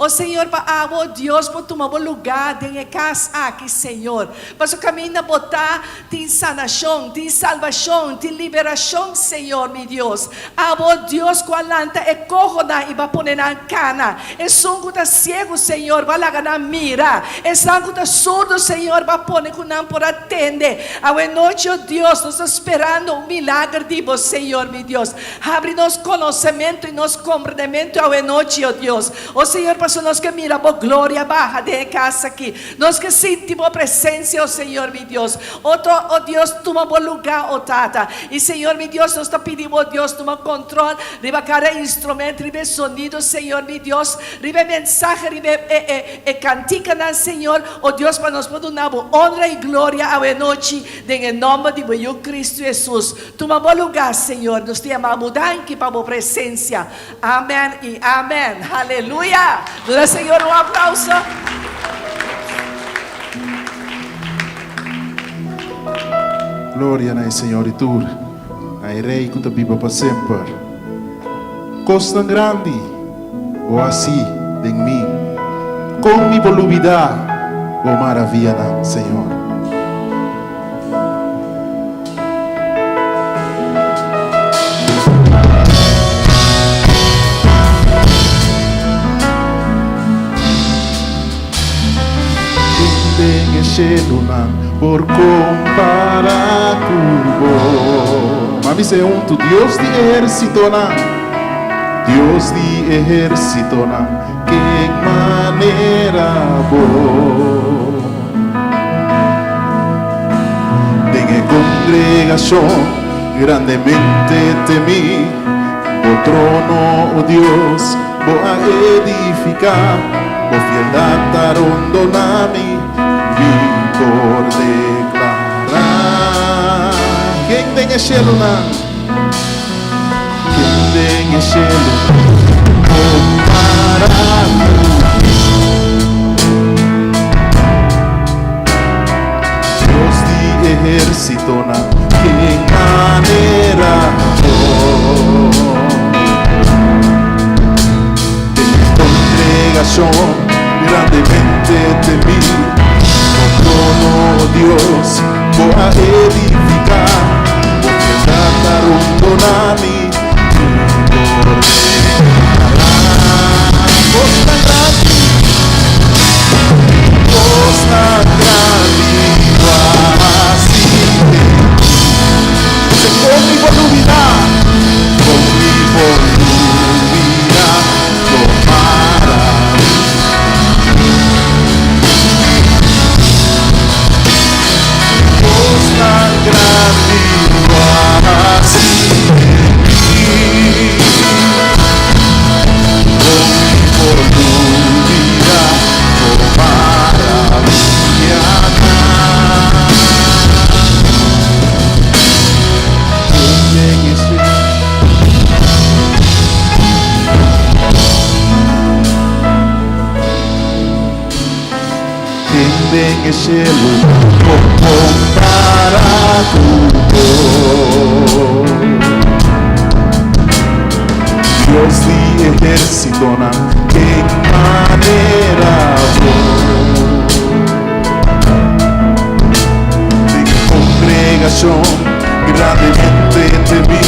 O Señor, pa abo, Dios, por tuma bo lugá den e kas aki, Señor. Paso kaminda bo ta, tin sanashon, tin salbashon, tin liberashon, Señor mi Dios. Abo, Dios, ku a lanta e kohonan i bo a pone nan kana. Esun ku ta siegu, Señor, bo a laga nan mira. Esnan ku ta surdu, Señor, bo a pone ku nan por a tende. Awe nochi, o Dios, nos ta sperando un milager di bo, Señor mi Dios. Habri nos konosementu i nos komprendementu awe nochi, o Dios. O Señor, pasobra nos ke mira bo gloria baha den e kas aki. Nos ke sinti bo presensia, o Señor mi Dios. O to, o Dios, tuma bo lugá, o Tata. I Señor mi Dios, nos ta pidi bo, Dios, tuma kontrol riba kada instrument, riba e sonido, Señor mi Dios, riba e mensahe, riba e, e, e, e kantikanan, Señor. O Dios, pa nos por duna bo onra i gloria awe nochi, den e nòmber di bo Yu Cristo Jesus. Tuma bo lugá, Señor. Nos ta yama bo danki pa bo presensia. Amen i amen. Aleluya! Duna Señor un aplauso. Gloria na e Señor i tur na e Rey ku ta biba pa semper. Kosnan grandi bo hasi den mi. Kon mi por lubidá bo maravianan, Señor? Ken den e shelunan por kompará ku bo? Ma mi se huntu, Dios di ehérsitonan, Dios di ehérsitonan, ken manera bo? Den e kongregashon grandemente temí, Bo trono, o Dios, Bo a edifiká, Bo fieldat ta rondoná mi, mi por deklará. Ken den e shelunan? Ken den e shelunan kompará ku Dios di ehérsitonan? Ken manera bo? Den e kongregashon grandemente temí, Bo trono, o Dios, Bo a edifiká, Bo piedad ta rondoná mi, mi por deklará. Bos ta grandi, bos ta grandi, bo a hasi den mi. Se kon mi por lubidá, kon mi por lubidá bo maravia. Kosnan grandi bo a hasi den mi. Kon mi por lubida bo maravianan? Ken den e Ken den e shelu por kompara ku bo? Dios di ehérsitonan, ken manera bo? Den e kongregashon grandemente temí,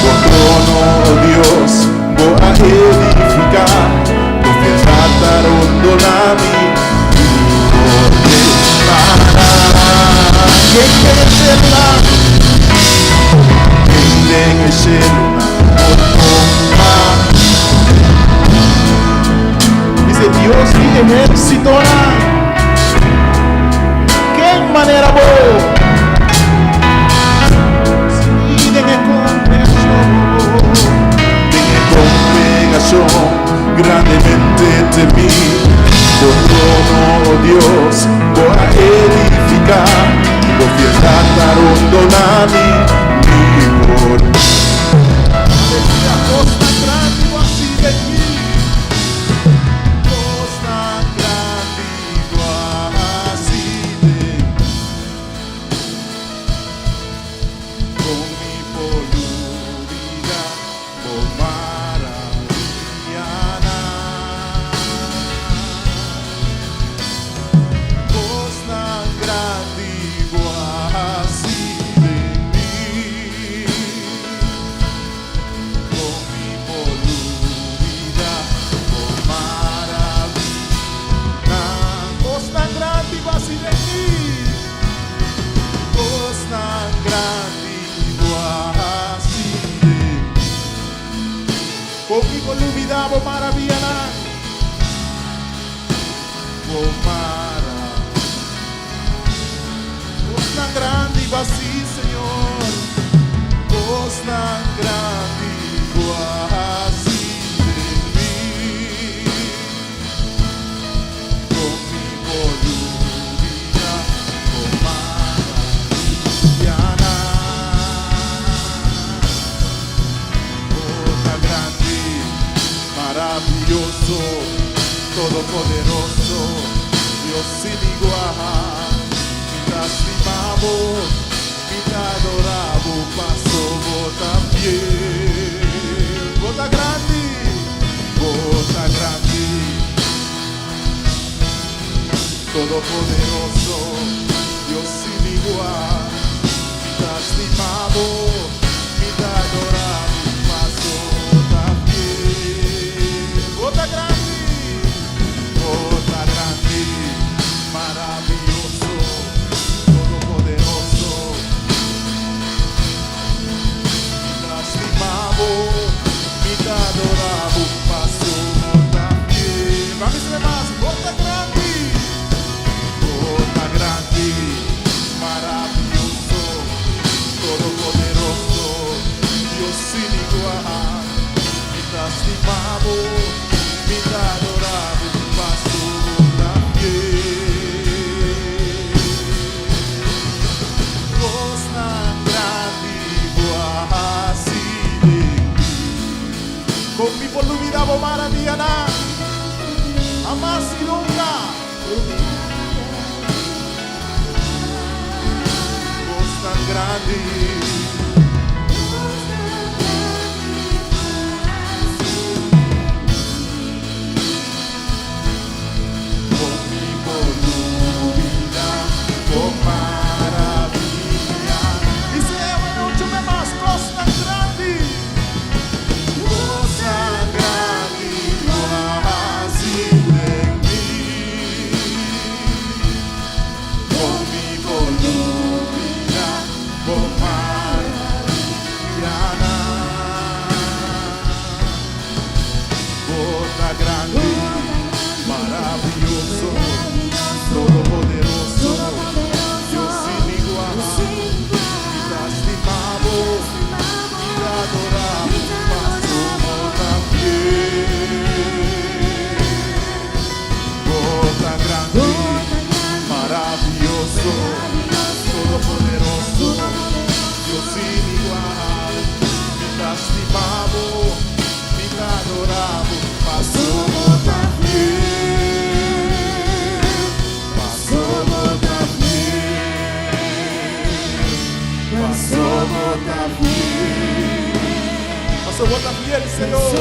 bo trono, o Dios, bo a edifiká. Bo fieldat ta rondoná mi, mi por declará. Ken den e shelunan? Ken den e shelunan por kompará? Dice Dios di ehérsitonan, Ken manera bo? Sí, den e kongregashon, den e kongregashon. Grandemente temí Bo trono, o Dios, Bo a edifiká, Bo fieldat ta rondoná mi, mi por. Aleluya, kosnan grandi Bo a hasi den mi, kosnan grandi Bo a hasi den mi. Kon mi por lubidá Bo maravianan. lubidá bo maravianan. Bo mara. Kosnan grandi bo a hasi, Señor. Kosnan grandi bo a hasi den mi. Kon mi por lubidá bo maravianan? Bo ta grandi, maravioso, todopoderoso, Dios sin igual. Mi ta stima bo, mi ta adora bo, paso bo ta fiel. Bo ta grandi, bo ta grandi, todopoderoso, Dios sin igual. Mi ta stima bo, mi ta adora bo, paso bo ta fiel. Bo ta grandi, bo ta grandi, maravioso, todopoderoso. Mi ta stima bo, mi ta adora bo, paso bo ta fiel. Ban bisa mas, bo ta grandi, bo ta grandi, maravioso, todopoderoso, Dios sin igual. Mi ta stima bo, mi ta adora bo, paso bo ta fiel. Kosnan grandi bo a hasi den mi. Kon mi por lubidá bo maravianan? Hamas i nunka. Kosnan grandi. Kon mi por lubidá bo maravianan? Bis'é un bes mas, kosnan grandi. Kosnan grandi bo a hasi den mi. Kon mi por lubidá bo maravianan? Bo ta grandi, maravioso, todopoderoso, Dios sin igual. Mi ta stima bo, mi ta adora bo, paso bo ta fiel. Bo ta grandi, maravioso, todopoderoso, Dios sin igual. Mi ta stima bo, mi ta adora bo, paso bo ta fiel. Paso bo ta fiel. Paso bo ta fiel. Paso bo ta fiel, Señor.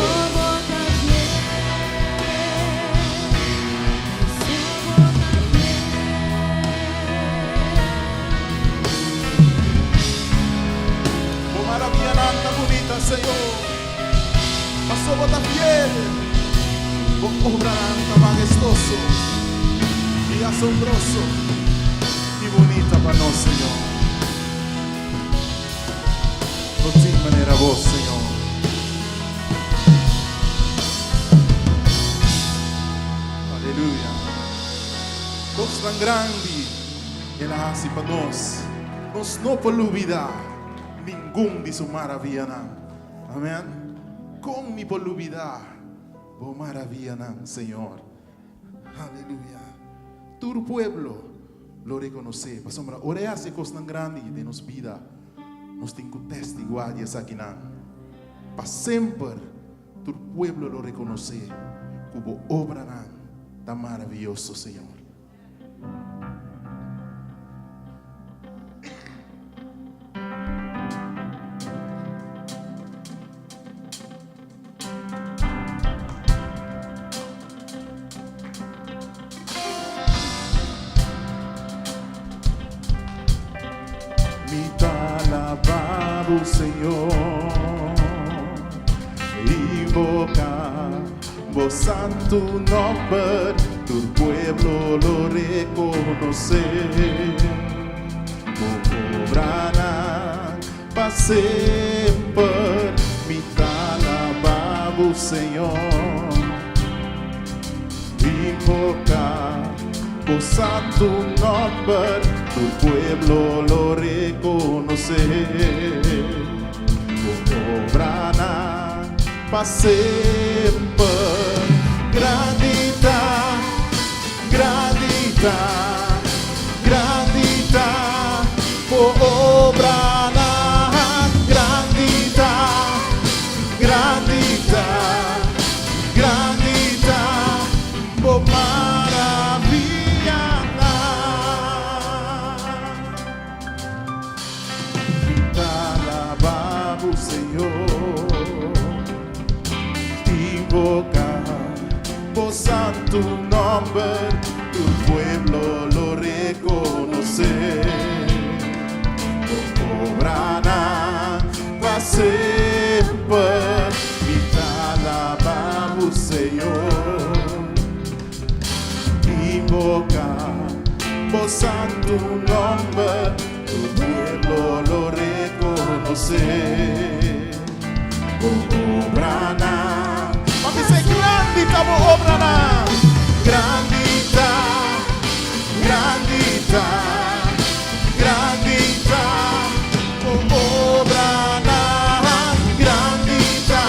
Bo maravianan ta bunita, Señor. Paso bo ta fiel. Bo obranan ta mahestoso i asombroso i bunita pa nos, Señor. No tin manera bo, Señor. Aleluya. Kosnan grandi El a hasi pa nos. Nos no por lubidá ningun di su maravianan. Amèn. Kon mi por lubidá bo maravianan, Señor? Aleluya. Tur pueblo lo rekonosé, pasobra ora e hasi e kosnan grandi den nos bida, nos tin ku testiguá di esakinan. Pa semper tur pueblo lo rekonosé ku bo obranan ta maravioso, Señor. Mi ta alabá bo, Señor, invoká bo santu nòmber, tur pueblo lo rekonosé bo obranan pa semper. Mi ta alabá bo, Señor. Invoká bo santu nòmber, tur pueblo lo rekonosé bo obranan pa semper. Grandi ta, grandi ta, grandi ta bo obranan. Grandi ta, grandi ta, grandi ta bo maravianan. Mi ta alabá bo, Señor. Invoká bo santu nòmber, tur pueblo lo rekonosé bo obranan pa semper. Mi ta alabá bo, Señor. Invoká bo santu nòmber, tur pueblo lo rekonosé bo obranan. Ban bisa grandi ta bo obranan. Grandi ta, grandi ta, grandi ta bo obranan. Grandi ta,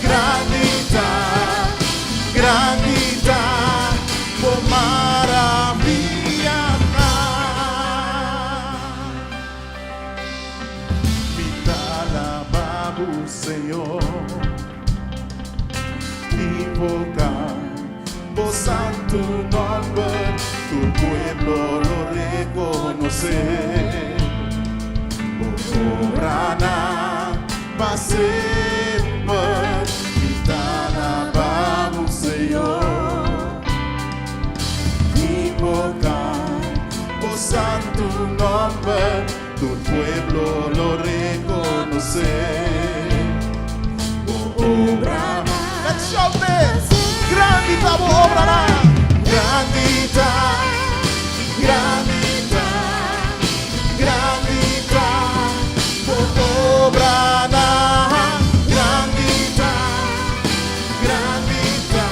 grandi ta, grandi ta bo maravianan. Mi ta alabá bo, Señor. Invoká bo santu nòmber, tur pueblo lo rekonosé bo obranan pa semper. Mi ta alabá bo, Señor. Invoká bo santu nòmber, tur pueblo lo rekonosé bo obranan. Let's shout this! Grandi ta bo obranan. Grandi ta, grandi ta, grandi ta bo obranan. Grandi ta, grandi ta,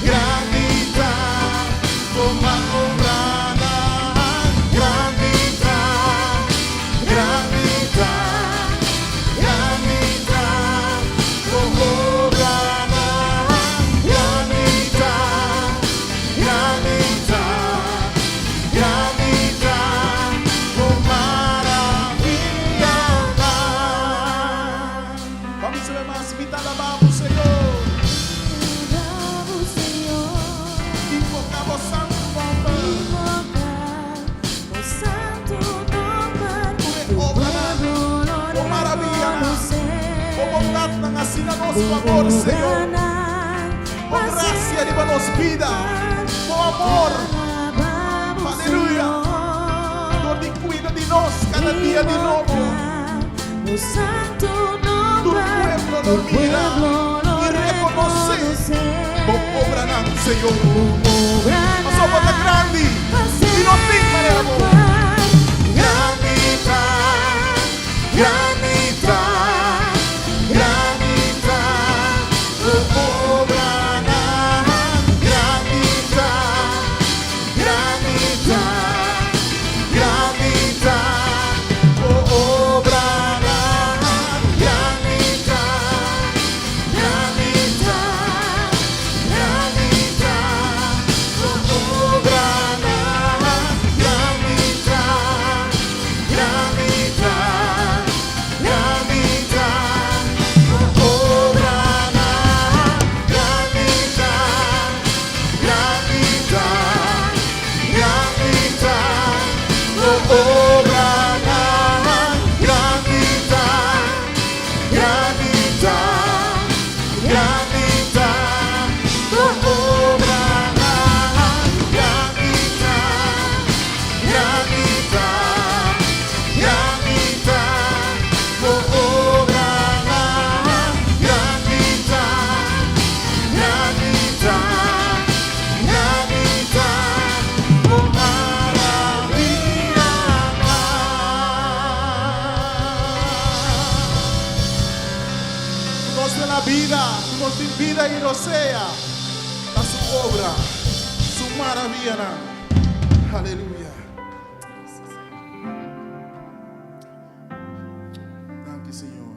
grandi ta bo obranan. Grandi ta, grandi ta, grandi ta bo obranan. Grandi ta, grandi ta, grandi ta bo maravianan. Ban bisa mas, mi ta alabá bo, Señor. Invoká bo santu nòmber. Tur obranan, bo maravianan, bo bondatnan asina nos fabor, Señor. Bo grasia riba nos bida, bo amor. Aleluya. Dor di kuida di nos kada dia di nobo. Tur pueblo lo mira i rekonosé bo obranan, Señor. Pasobra bo ta grandi i no tin manera bo. Grandi ta, grandi ta, grandi ta bo obranan. Grandi ta, grandi ta, grandi ta bo obranan. Grandi ta, grandi ta, grandi ta bo obranan. Grandi ta, grandi ta, grandi ta bo obranan. Grandi ta, grandi ta, grandi ta bo obranan. Grandi ta, grandi ta, grandi ta bo obranan. Grandi ta, grandi ta, grandi ta bo obranan. Grandi ta, grandi ta, grandi ta bo maravianan. Nos na bida, nos tin bida i rosea, ta su obra. maravianan. Aleluya. Danki, Señor.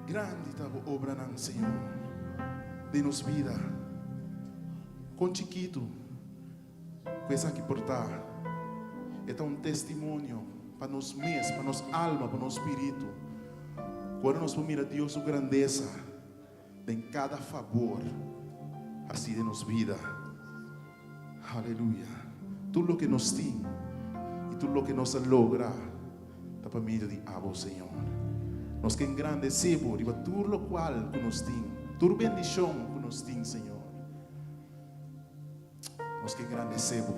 Grandi ta bo obranan, Señor, den nos bida. Kon chikitu ku esaki por ta, e ta un testimonio pa nos mes, pa nos alma, pa nos spiritu. Ku ora nos por mira Dios su grandesa den kada fabor hasi den nos bida. Aleluya. Tur loke nos tin i tur loke nos a logra ta pa medio di abo, Señor. Nos ke engrandesé bo riba tur lokual ku nos tin, tur bendishon ku nos tin, Señor. Nos ke engrandesé bo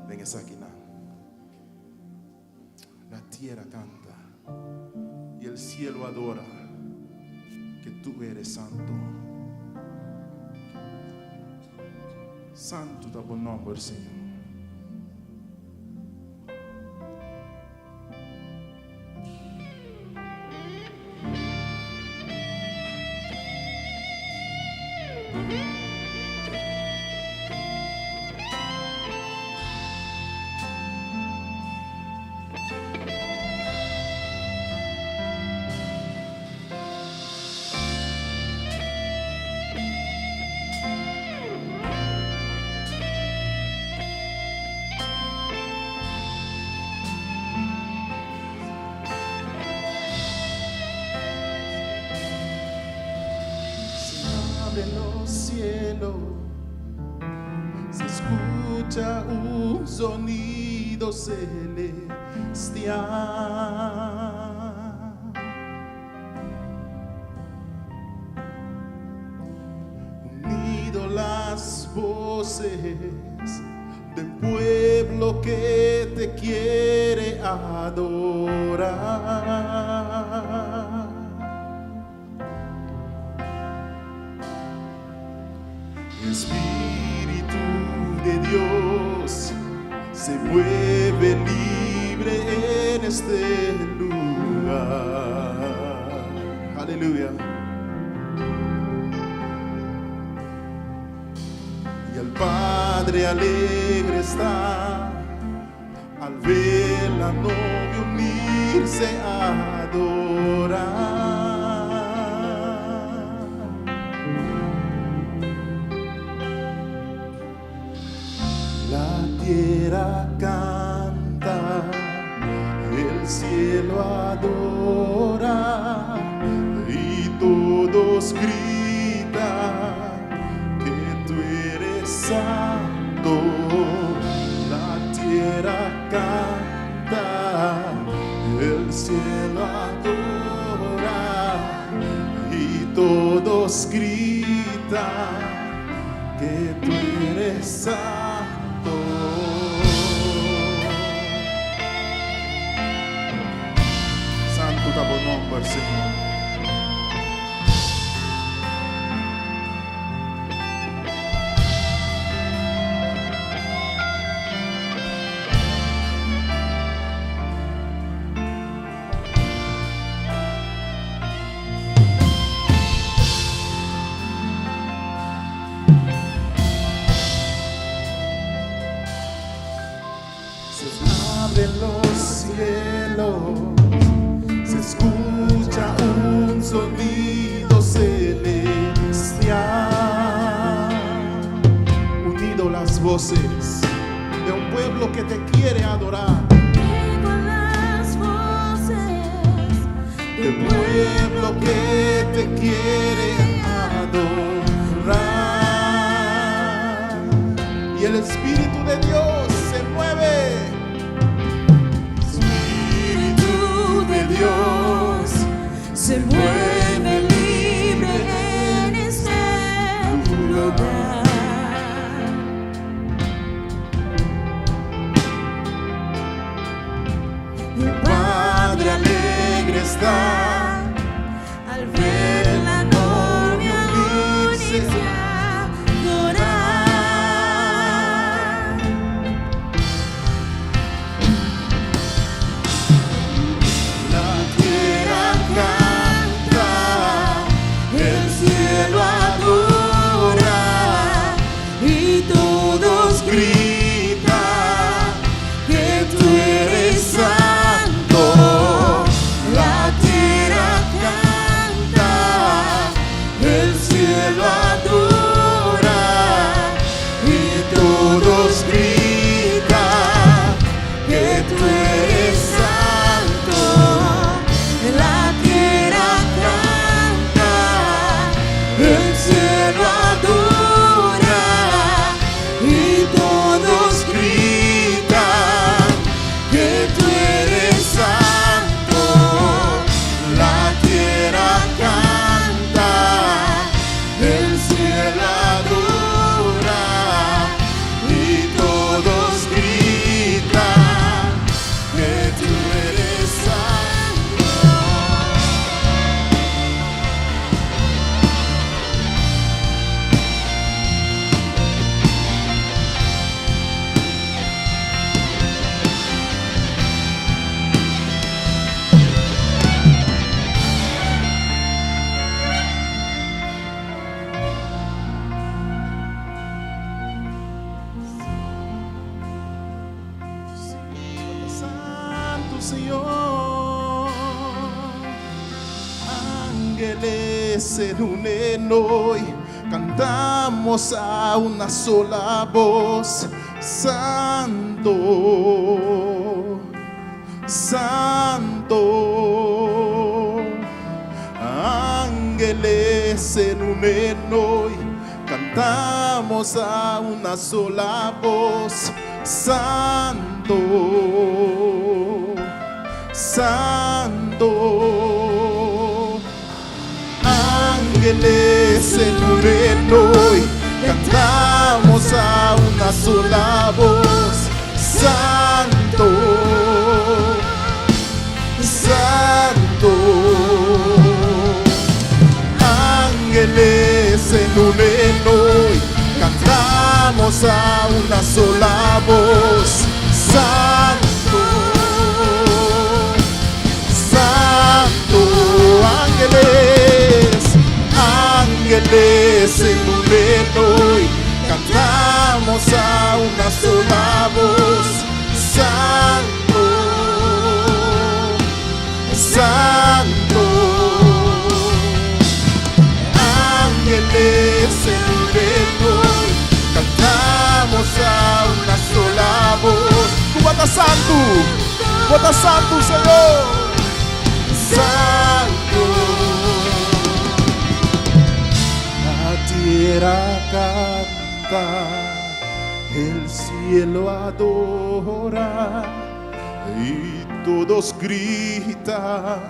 den esakinan. La tierra canta y el cielo adora que tú eres santo. Santo ta bo nomber, Señor. Se abren los cielos, se escucha un sonido celestial. Unido las voces del pueblo que te quiere adorar. Espíritu de Dios se mueve libre en este lugar. Aleluya. Y el Padre alegre está al ver la novia unirse a adorar. La tierra canta, el cielo adora y todos gritan que tú eres santo. La tierra canta, el cielo adora y todos gritan que tú eres santo. Santo ta bo nomber, Señor. Se abren los cielos, se escucha un sonido celestial. Unido las voces de un pueblo que te quiere adorar. Unido las voces del pueblo que te quiere adorar. Y el Espíritu de Dios se mueve. Espíritu de Dios se mueve libre en este lugar. El Padre alegre está al ver la novia unirse a adorar. Señor. Ángeles se unen hoy, cantamos a una sola voz, Santo, Santo. Ángeles se unen hoy, cantamos a una sola voz, Santo, Santo. Ángeles se unen hoy, cantamos a una sola voz, Santo, Santo. Ángeles se unen hoy, cantamos a una sola voz, Santo, Santo. Ángeles, ángeles se unen hoy, cantamos a una sola voz, Santo, Santo. Ángeles se unen hoy, cantamos a una sola voz. Bo ta santu, bo ta santu, Señor. Santo. La tierra canta, el cielo adora y todos gritan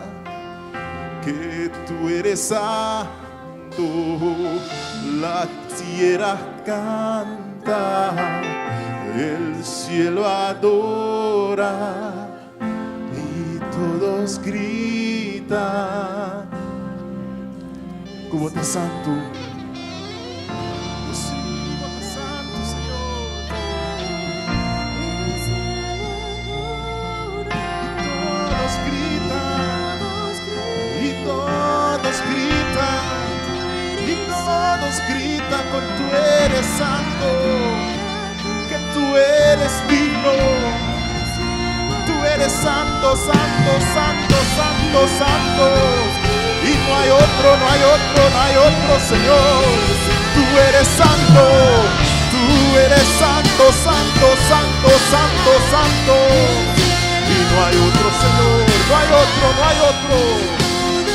que tú eres santo. La tierra canta, el cielo adora y todos gritan. Ku bo ta santu. Sí, bo ta santu, Señor. El cielo adora, Y todos gritan, todos y todos gritan, y todos gritan con tú eres santo, que tú eres digno. Tú eres santo, santo, santo, santo, santo. Y no hay otro, no hay otro, no hay otro, Señor. Tú eres santo, tú eres santo, santo, santo, santo, santo. Y no hay otro, Señor, no hay otro, no hay otro.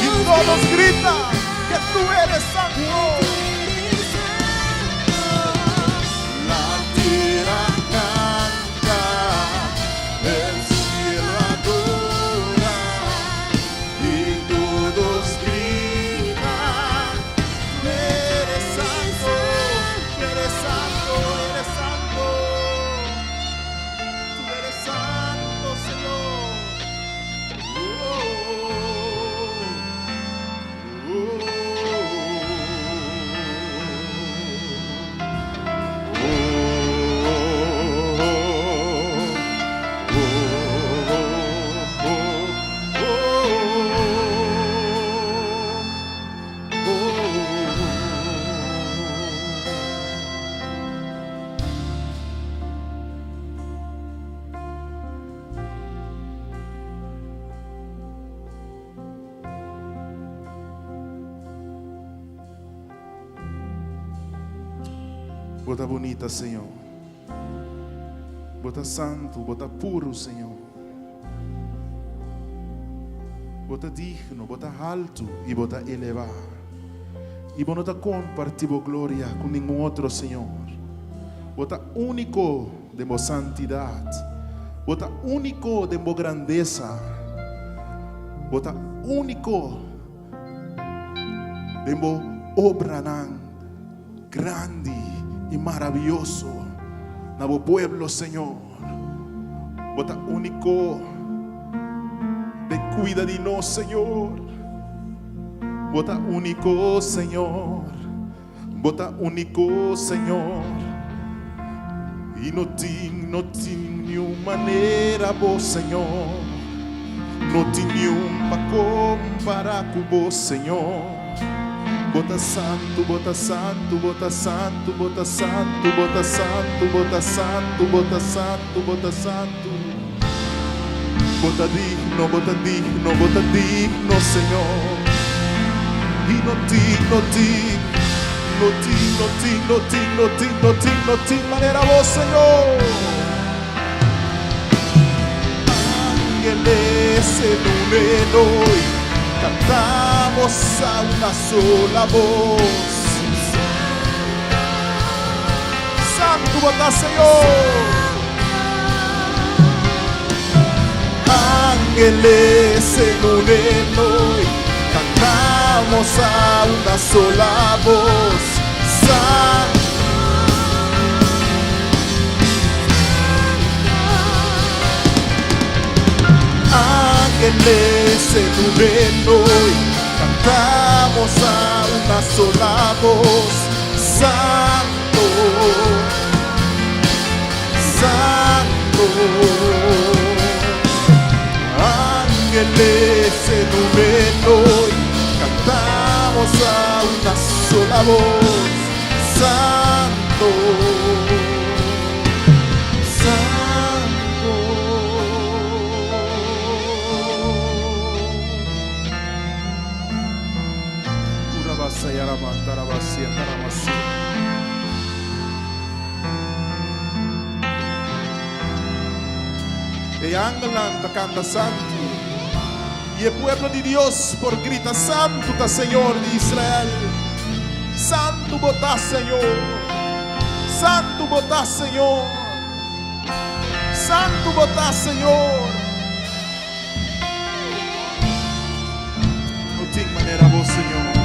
Y todos gritan que tú eres santo. La tierra canta, el cielo adora y todos gritan: Tú eres santo, tú eres santo, eres santo, tú eres santo, Señor. Oh, oh, Bo ta bunita, Señor. Bo ta santu, bo ta puru, Señor. Bo ta digno, bo ta haltu i bo ta elevá. I bo no ta kompartí bo gloria ku ningun otro, Señor. Bo ta úniko den bo santidat. Bo ta úniko den bo grandesa. Bo ta úniko den bo obranan grandi i maravioso na bo pueblo, Señor. Bo ta úniko den kuida di nos, Señor. Bo ta úniko, Señor. Bo ta úniko, Señor. I no tin, no tin ningun manera bo, Señor. No tin ningun pa kompará ku bo, Señor. Bo ta santu, bo ta santu, bo ta santu, bo ta santu, bo ta santu, bo ta santu, bo ta santu, bo ta santu. Bo ta digno, bo ta digno, bo ta digno, Señor. I no tin, no tin, no tin, no tin, no tin, no tin, no tin, no tin manera bo, Señor. Ángeles se unen hoy, cantamos a una sola voz. Santu bo ta, Señor. Ángeles se unen hoy, cantamos a una sola voz. Santu. Ángeles se unen hoy, cantamos a una sola voz. Santo, Santo. Ángeles se unen hoy, cantamos a una sola voz. Santo, Santo. E angelnan ta kanta santu, i e pueblo di Dios por grita, Santu ta Señor di Israel! Santu bo ta, Señor! Santu bo ta, Señor! Santu bo ta, Señor! No tin manera bo, Señor.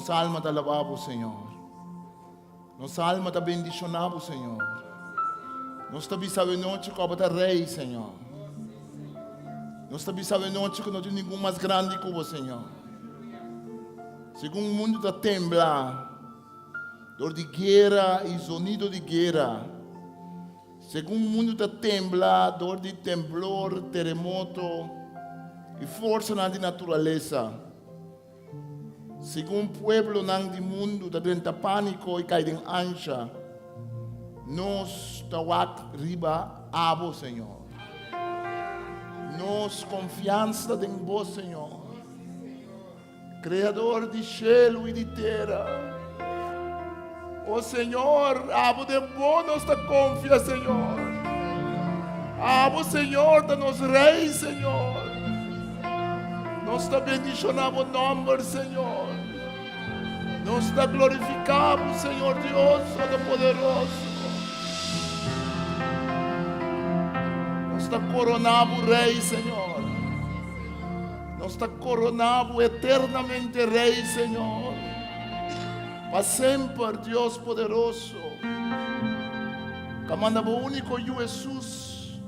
Nos alma ta alabá Bo, Señor. Nos alma ta bendishoná Bo, Señor. Nos ta bisa awe nochi ku Abo ta Rei, Señor. Nos ta bisa awe nochi ku no tin ningun mas grandi ku Bo, Señor. Segun mundu ta tembla dor di guera i zonido di guera, segun mundu ta tembla dor di temblor, teremoto i forsanan di naturalesa. Segun pueblonan di mundu ta drenta pániko i kai den ansha, nos ta wak riba abo, Señor. Nos konfiansa ta den bo, Señor, Kreador di shelu i di tera. O Señor, abo den bo nos ta konfia, Señor. Abo, Señor, ta nos Rei, Señor. Nos ta bendishoná bo nòmber, Señor. Nos ta glorifiká bo, Señor Dios Todopoderoso. Nos ta koroná bo Rei, Señor. Nos ta koroná bo eternamente Rei, Señor. Pa semper, Dios poderoso, ka manda bo úniko Yu Hesus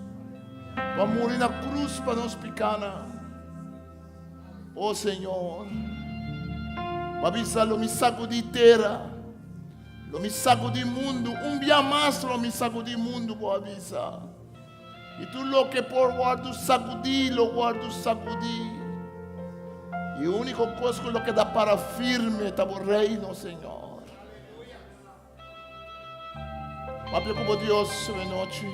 pa muri na krus pa nos pikanan. O Señor, bo a bisa lo mi sakudí tera, lo mi sakudí mundu, un bia mas lo mi sakudí mundu, bo a bisa. I tur loke por wòrdu sakudí lo wòrdu sakudí. I e úniko kos ku lo keda para firme ta bo Reino, Señor. Papia ku bo Dios awe nochi.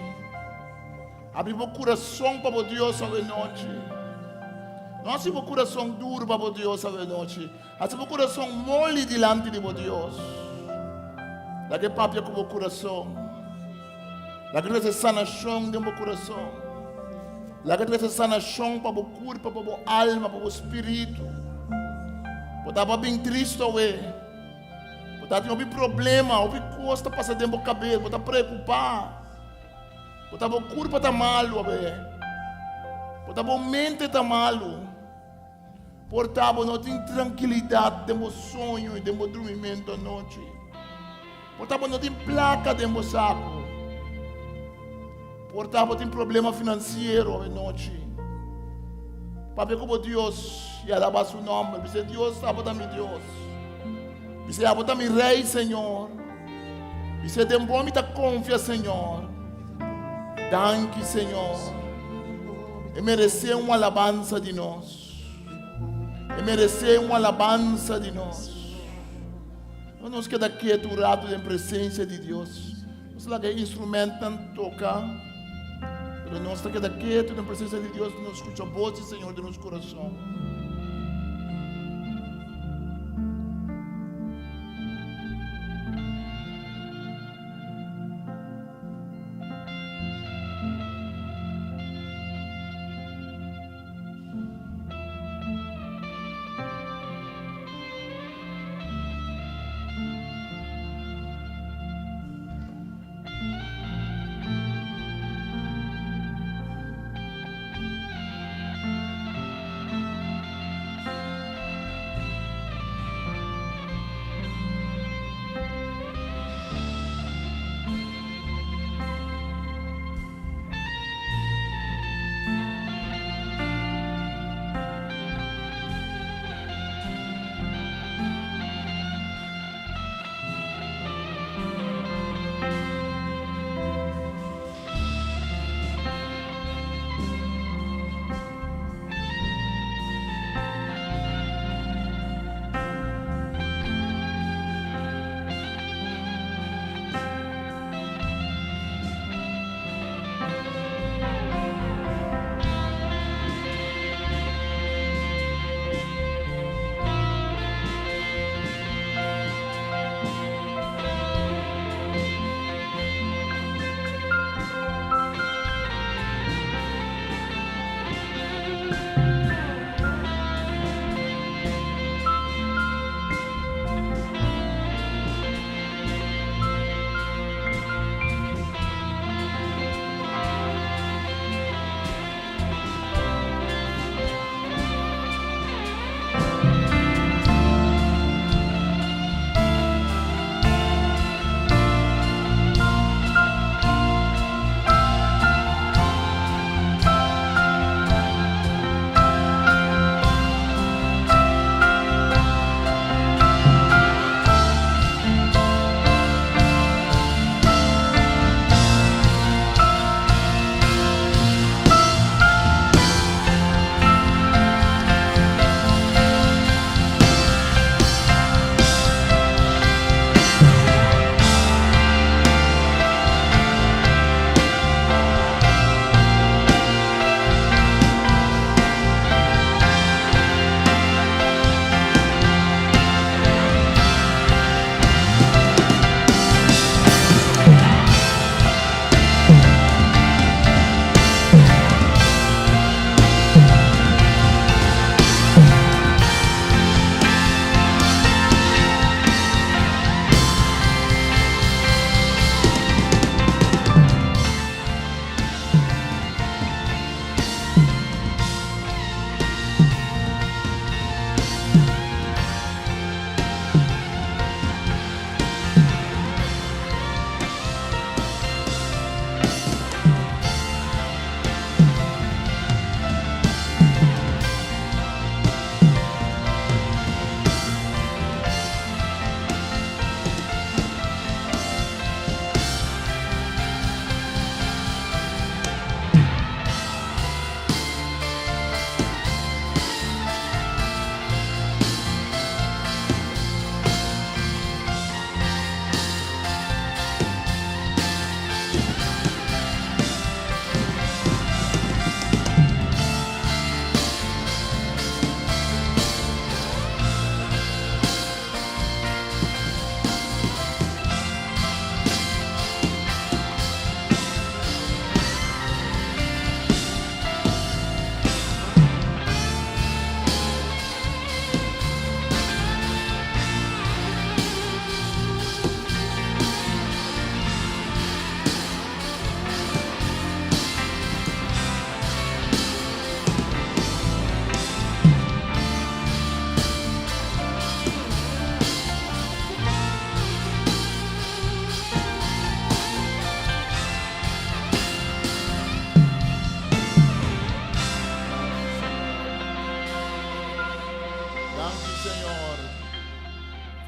Abri bo kurason pa bo Dios awe nochi. No hasi bo kurason duru pa bo Dios awe nochi. Hasi bo kurason moli dilanti di bo Dios. Laga e papia ku bo kurason. Laga trese sanashon den bo kurason. Laga trese sanashon pa bo kurpa, pa bo alma, pa bo spiritu. Bo ta bin tristu awe. Bo ta tin hopi problema, hopi kos ta pasa den bo kabes, bo ta preokupá. Bo ta bo kurpa ta malu awe. Bo ta bo mente ta malu. Por ta bo no tin trankilidat den bo soño i den bo drumimentu anochi. Por ta bo no tin plaka den bo saku. Por ta bo tin problema finansiero anochi. Papia ku bo Dios i alabá su nòmber. Bis'é, Dios, abo ta mi Dios. Bis'é, Abo ta mi Rei, Señor. Bis'é, Den bo mi ta konfia, Señor. Danki, Señor. E meresé un alabansa di nos. E meresé un alabansa di nos. No nos keda ketu un ratu den presensia di Dios. Nos laga e instrumentnan toka, pero nos ta keda ketu den presensia di Dios, nos skucha bos di Señor den nos kurason.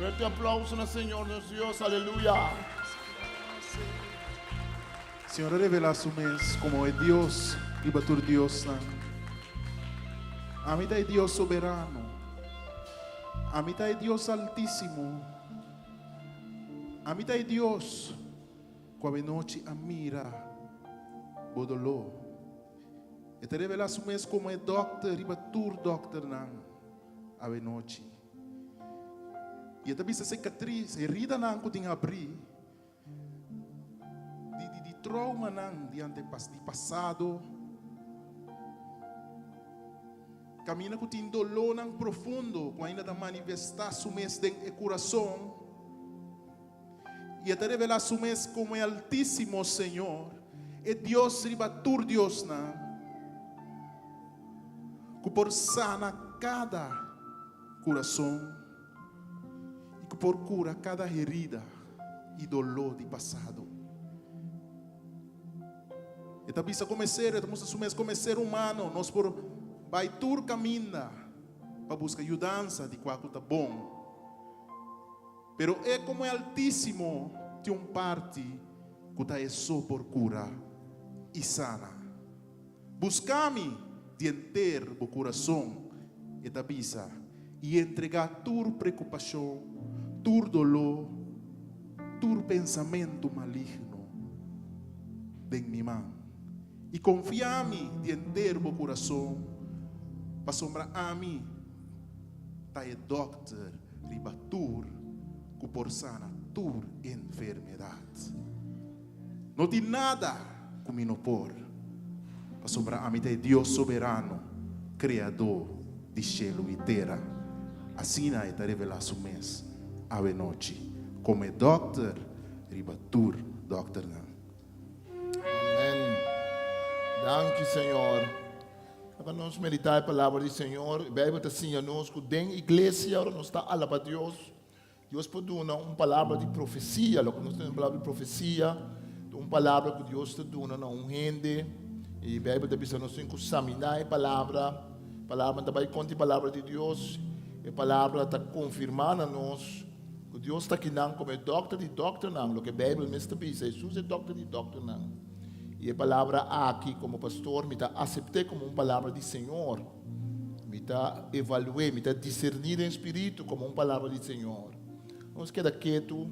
Fuerte aplauso na Señor nos Dios, aleluya. Señor a revelá su mes komo e Dios riba tur diosnan. Ami ta e Dios soberano. Ami ta e Dios altísimo. Ami ta e Dios ku awenochi a mira bo doló. E ta revelá su mes komo e dòkter riba tur dòkternan awenochi. I e ta bisa sikatris, heridanan ku tin habrí di, di, di traumanan di antepas, di pasado. Kaminda ku tin dolónan profundo ku ainda ta manifestá su mes den e kurason. I e ta revelá su mes komo e Altísimo Señor, e Dios riba tur diosnan, ku por sana kada kurason i ku por kura kada herida i doló di pasado. E ta bisa komo e ser, e ta mustra su mes komo e ser humano, nos por bai tur kaminda pa buska yudansa di kua ku ta bon. Pero e komo e Altísimo tin un parti ku ta e so por kura i sana. Buska mi di henter bo kurason, e ta bisa, i entregá tur preokupashon, tur doló, tur pensamentu maligno den mi man. I konfia mi di henter bo kurason, pasobra ami ta e dòkter riba tur ku por sana tur enfermedat. No tin nada ku mi no por, pasobra ami ta e Dios soberano, Kreadó di shelu i tera. Asina e ta revelá su mes awenochi komo e dòkter riba tur dòkternan. Amen. Danki Señor. Ora nos meditá e palabra di Señor, e Bijbel ta siña nos ku den iglesia ora nos ta alaba Dios, Dios por duna un palabra di profesia, loke nos ta un palabra di profesia, ta un palabra ku Dios ta duna na un hende, i Bijbel ta bisa nos tin ku saminá e palabra, palabra ta bai kontra e palabra di Dios, e palabra ta konfirmá na nos ku Dios ta kinan komo e dòkter di dòkternan, loke Bijbel mes ta bisa, Hesus e dòkter di dòkternan. I e palabra aki komo pastor mi ta asept'é komo un palabra di Señor. Mi ta evalu'é, mi ta diserní den spiritu komo un palabra di Señor. Nos keda ketu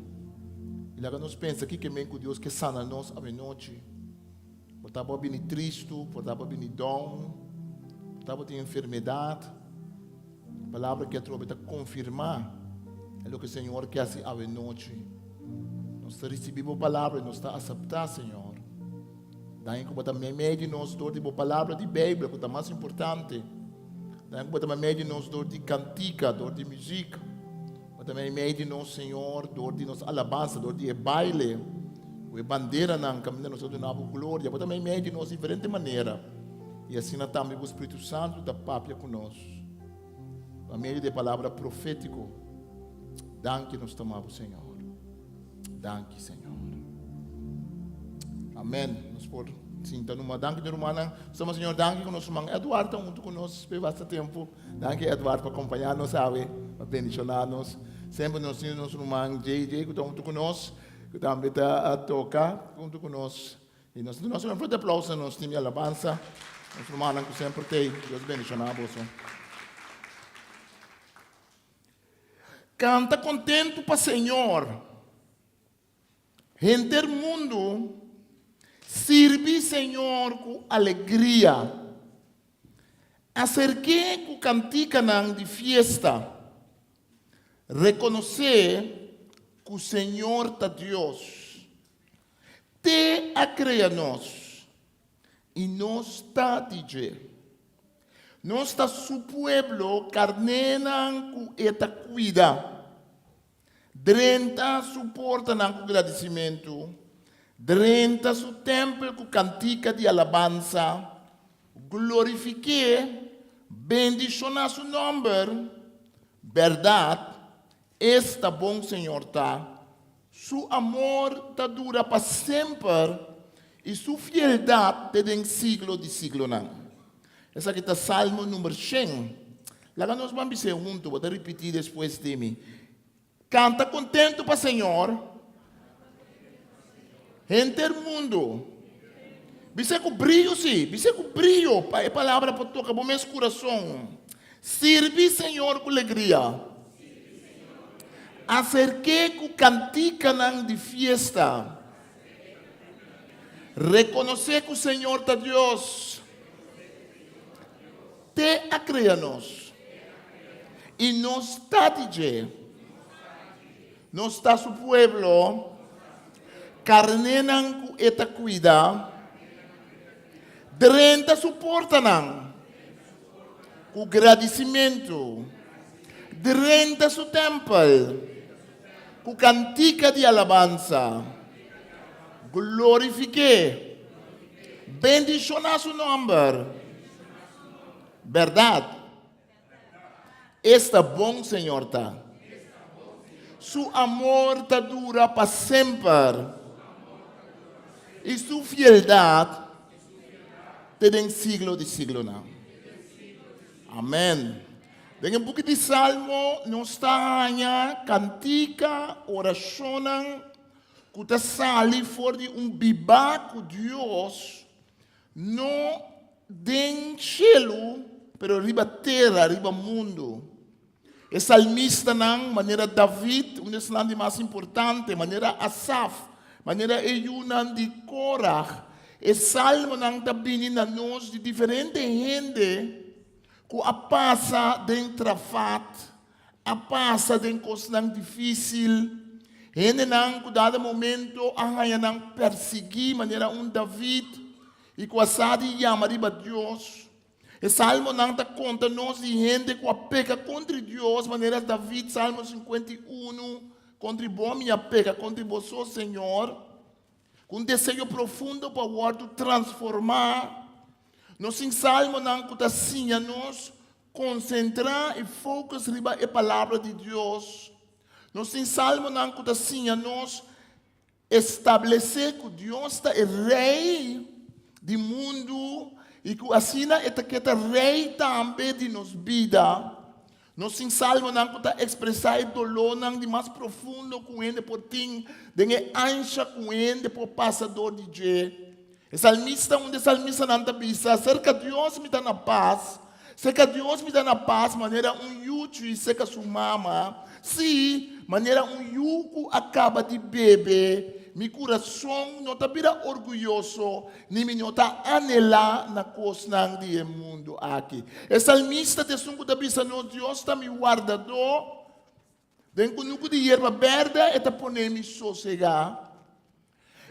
i laga nos pensa kiko e men ku Dios ke sana nos awenochi. Por ta bo a bini tristu, por ta bo a bini down, por ta bo tin enfermedat. E palabra aki atrobe ta konfirmá e loke Señor ke hasi awenochi. Nos ta risibí bo palabra i nos ta aseptá, Señor. Danki ku bo ta meimei di nos dor di bo palabra di Beibel, ku ta mas importante. Danki ku bo ta meimei di nos dor di kantika, dor di muzik. Bo ta meimei di nos, Señor, dor di nos alabansa, dor di e baile, ku e banderanan kaminda nos ta duna bo gloria. Bo ta meimei di nos diferente manera. I asina tambe bo Spiritu Santu ta papia ku nos pa medio di e palabra profétiko. Danki nos ta ama bo, Señor. Danki, Señor. Amén. Nos por sinta numa. Danki, mi rumannan. Nos Señor, danki ku nos ruman Edward ta huntu ku nos pe basta tempu. Danki, Edward, pa kompañá nos awe, pa bendishoná nos. Semper nos tin nos ruman JJ ku ta huntu ku nos, ku tambe ta toka huntu ku nos. I nos duna un fuerte aplauso na nos team di alabansa, nos rumannan ku semper t'ei. Dios bendishoná boso. Kanta kontentu pa Señor, henter mundu, sirbi Señor ku alegria. Aserk'é ku kantikanan di fiesta. Rekonosé ku Señor ta Dios. T'e a krea nos, i nos ta di dje. Nos ta su pueblo, karnénan ku e ta kuida. Drenta su portanan ku gradisimentu, drenta su tèmpel ku kantika di alabansa, glorifik'é, bendishoná su nòmber. Bèrdat, esta bon Señor ta, Su amor ta dura pa semper i su fieldat te den siglo di siglonan. Esaki ta Salmo number shen. Laga nos ban bis'é huntu, bo ta ripití despues di mi. Kanta kontentu pa Señor, henter mundu. Bis'é ku brio, sí, bis'é ku brio pa e palabra por toka bo mes kurason. Sirbi Señor ku legria. Aserk'é ku kantikanan di fiesta. Rekonosé ku Señor ta Dios. T'e a krea nos, i nos ta di dje. Nos ta su pueblo, karnénan ku e ta kuida. Drenta su portanan ku gradisimentu, drenta su tèmpel ku kantika di alabansa. Glorifik'é, bendishoná su nòmber. Bèrdat, esta bon Señor ta. Su amor ta dura pa semper i su fieldat te den siglo di siglonan. Amèn. Den e buki di Salmo nos ta haña kantika, orashonnan ku ta sali for di un bibá ku Dios No den shelu, pero riba tera, riba mundu. E salmistanan, manera David, un di esnan di mas importante, manera Asaf, manera e yunan di Korah, e salmonan ta bini na nos di diferente hende ku a pasa den trafat, a pasa den kosnan difísil, hendenan ku dado momento a haña nan persiguí manera un David i ku a sa di yama riba Dios. E salmonan ta konta nos di hende ku a peka kontra Dios manera David, Salmo 51, Kontra bo mi a peka, kontra bo so, Señor. Ku un deseo profundo pa wòrdu transformá, nos tin salmonan ku ta siña nos Konsentrá i focus riba e Palabra di Dios. Nos tin salmonan ku ta siña nos establesé ku Dios ta e Rei di mundu i ku asina e ta ke ta Rei tambe di nos bida. Nos tin salmonan ku ta ekspresá e dolónan di mas profundo ku hende por tin den e ansha ku hende por pasa dor di dje. E salmista, un di e salmistanan ta bisa, Serka Dios mi ta na pas, serka Dios mi ta na pas manera un yuchi serka su mama, sí, manera un yu ku a kaba di bebe. Mi kurason no ta bira orguyoso, ni mi no ta anhelá na kosnan di e mundu aki. E salmista ta esun ku ta bisa nos, Dios ta mi wardadó, Den kunuku di yerba bèrdè e ta pone mi sosegá.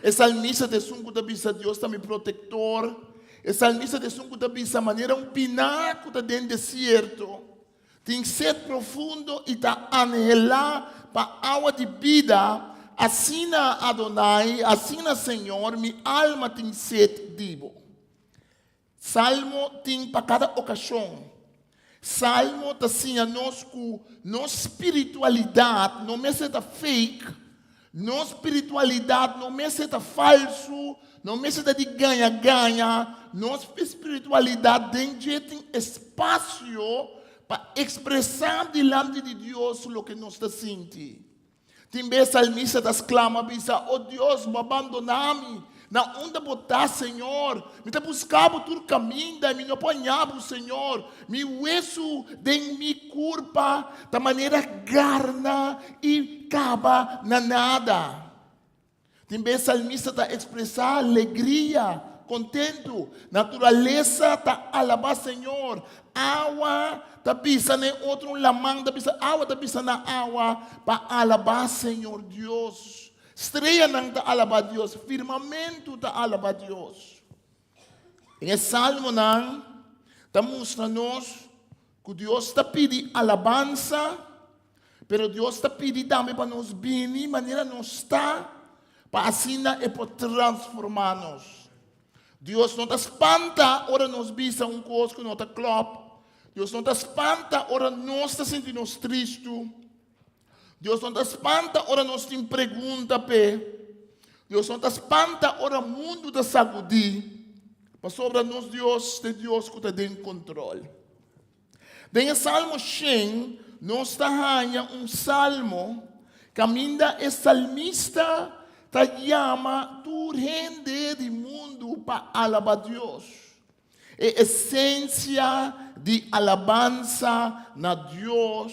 E salmista ta esun ku ta bisa, Dios ta mi protektor. E salmista ta esun ku ta bisa, manera un piná ku ta den desierto, tin set profundo i ta anhelá pa awa di bida, asina, Adonai, asina, Señor, mi alma tin set di bo. Salmo tin pa kada okashon. Salmo ta siña nos ku nos spiritualidat no mester ta fake, nos spiritualidat no mester ta falsu, no mester ta di gaña gaña, nos spiritualidat den dje tin espasio pa ekspresá dilanti di Dios loke nos ta sinti. Tin bes salmista ta sklama bisa, O Dios, bo a bandoná mi. Na unda bo ta, Señor? Mi ta buska bo tur kaminda i mi no por haña bo, Señor. Mi wesu den mi kurpa ta manera garna i kaba na nada. Tin bes salmista ta ekspresá alegria, kontentu. Naturalesa ta alabá Señor. Awa ta bisa na e otro un laman ta bisa, awa ta bisa na awa pa alabá Señor Dios. Streanan ta alabá Dios, firmamentu ta alabá Dios. Den e salmonan ta mustra nos ku Dios ta pidi alabansa, pero Dios ta pidi tambe pa nos bini manera nos ta, pa asina e por transformá nos. Dios no ta spanta ora nos bisa un kos ku no ta klòp. Dios no ta spanta ora nos ta sinti nos tristu. Dios no ta spanta ora nos tin pregunta p'e. Dios no ta spanta ora mundu ta sagudí, pasobra nos Dios ta e Dios ku ta den kontrol. Den e Salmo shen nos ta haña un salmo. Kaminda e salmista ta yama tur hende di mundu pa alabá Dios. E esensia di alabansa na Dios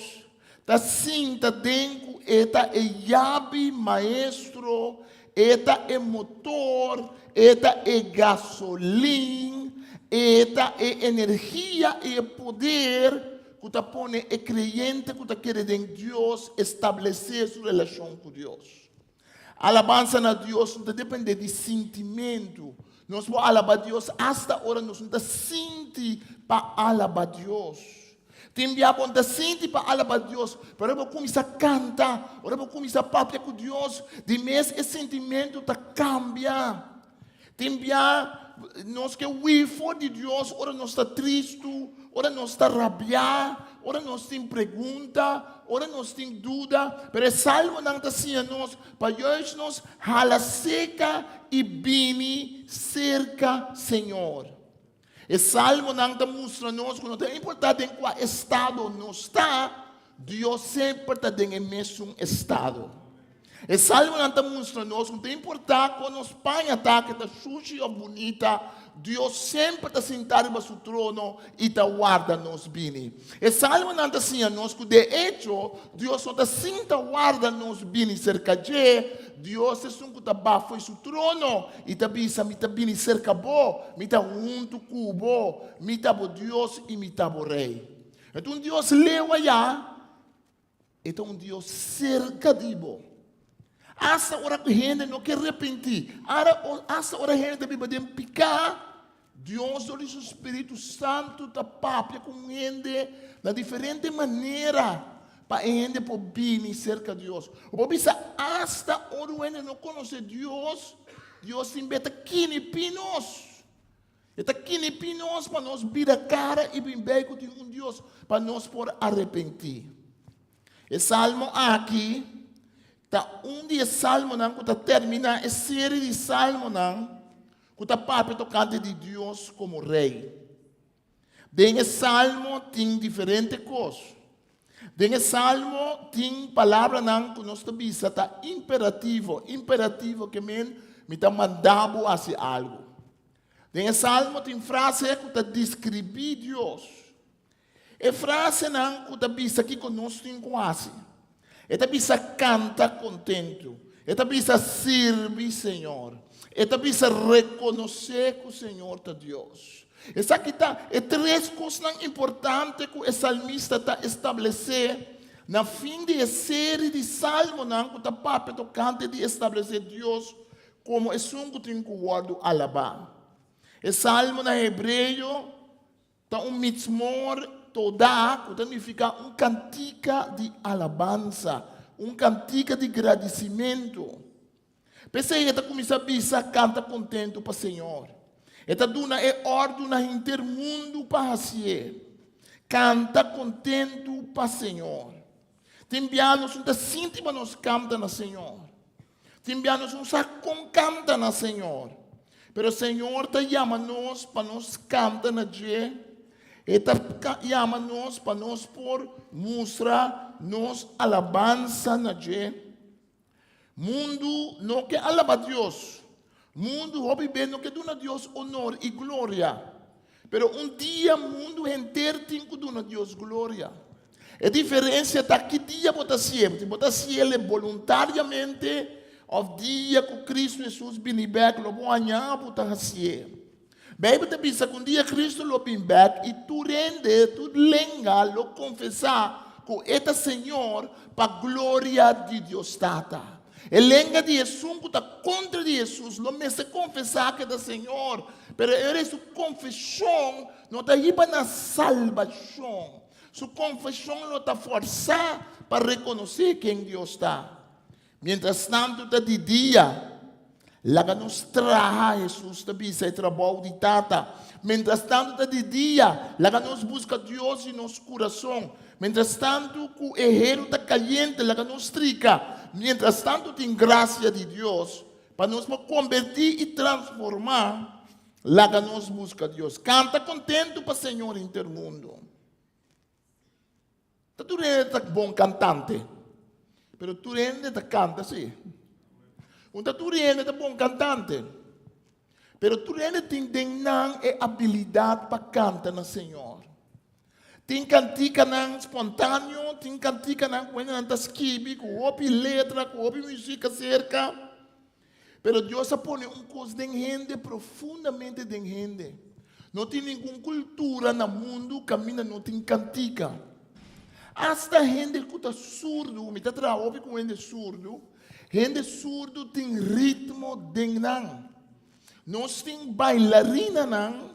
ta sinta den ku e ta e yabi maestro, e ta e motor, e ta e gasolin, e ta e energia i e poder ku ta pone e kreyente ku ta kere den Dios establesé su relashon ku Dios. Alabansa na Dios no ta dependé di sintimentu. Nos por alabá Dios asta ora nos no ta sinti pa alabá Dios. Tin bia bo no ta sinti pa alabá Dios, pero ora bo kuminsá kanta, ora bo kuminsá papia ku Dios, di mes e sintimentu ta kambia. Tin bia nos ke hui for di Dios ora nos ta tristu, ora nos ta rabiá, ora nos tin pregunta, ora nos tin duda. Pero e salmonan ta siña nos pa juist nos hala seka i bini serka Señor. E salmonan ta mustra nos ku no ta importá den kua estado nos ta, Dios semper ta den e mesun estado. E salmonan ta mustra nos ku no ta importá kon nos paña ta, ke ta shushi òf bunita, Dios semper ta sintá riba su trono i ta warda nos bini. E salmonan ta siña nos ku de echo Dios no ta sinta warda nos bini serka dje, Dios ta esun ku ta bafo i su trono i ta bisa, Mi ta bini serka bo, mi ta huntu ku bo, mi ta bo Dios i mi ta bo Rei. E ta un Dios leu ayá, e ta un Dios serka di bo. Asta ora ku hende no ke repentí, asta ora hende ta biba den piká, Dios dor di su spiritu santu ta papia ku un hende na diferente manera pa e hende por bini serka Dios. Bo por bisa asta ora un hende no konosé Dios, Dios tin be ta kinipí nos. E ta kinipí nos pa nos bira kara i bin bei ku tin un Dios pa nos por arepentí. E salmo aki ta un di e salmonan ku ta terminá e seri di salmonan ku ta papia tokante di Dios komo Rei. Den e salmo tin diferente kos. Den e salmo tin palabranan ku nos ta bisa ta imperativo. Imperativo ke men mi ta manda bo hasi algu. Den e salmo tin frase ku ta deskribí Dios. E frasenan ku ta bisa kiko nos tin ku hasi. E ta bisa kanta kontentu. E ta bisa sirbi Señor. E ta bisa rekonosé ku Señor ta Dios. Esaki ta e tres kosnan importante ku e salmista ta establesé na fin di e seri di salmonan ku ta papia tokante di establesé Dios komo esun ku tin ku wòrdu alabá. E salmo na hebreo Ta un mizmor todah ku ta nifiká un kantika di alabansa, un kantika di gradisimentu. P'esei e ta kuminsá bisa, Kanta kontentu pa Señor. E ta duna e òrdu na henter mundu pa hasié. Kanta kontentu pa Señor. Tin bia nos no ta sinti pa nos kanta na Señor. Tin bia nos no sa kon kanta na Señor. Pero Señor ta yama nos pa nos kanta na dje. E ta yama nos pa nos por mustra nos alabansa na dje. Mundu no ke alaba Dios. Mundu hopi be no ke duna Dios honor i gloria. Pero un dia mundu henter tin ku duna Dios gloria. E diferensia ta ki dia bo ta hasié. Si bo ta hasié boluntariamente òf dia ku Kristu Hesus bini bèk lo bo haña bo ta hasié. Beibel ta bisa ku un dia Kristu lo bin bèk i tur hende, tur lenga lo konfesá ku e ta Señor pa gloria di Dios Tata. E lenga di esun ku ta kontra di Hesus lo mester konfesá ku e ta Señor, pero e ora su konfeshon no ta hiba na salbashon. Su konfeshon lo ta fòrsá pa rekonosé ken Dios ta. Miéntras tantu ta di dia, laga nos traha, Hesus ta bisa, e trabou di Tata. Miéntras tantu ta di dia, laga nos buska Dios di nos kurason. Miéntras tantu ku e heru ta kayente, laga nos strika. Miéntras tantu tin grasia di Dios pa nos por kombertí i transformá, laga nos buska Dios. Kanta kontentu pa Señor henter mundu. Ta tur hende ta bon kantante. Pero tur hende ta kanta si. Un ta tur hende ta bon kantante. Pero tur hende tin den nan e abilidat pa kanta na Señor. Tin kantikanan spontaneo, tin kantikanan ku hendenan ta skibi ku hopi letra, ku hopi muzik aserka. Pero Dios a pone un kos den hende, profundamente den hende. No tin ningun kultura na mundu kaminda no tin kantika. Asta hende ku ta surdu, mi ta traha hopi ku hende surdu, hende surdu tin ritmo den nan. Nos tin bailarinanan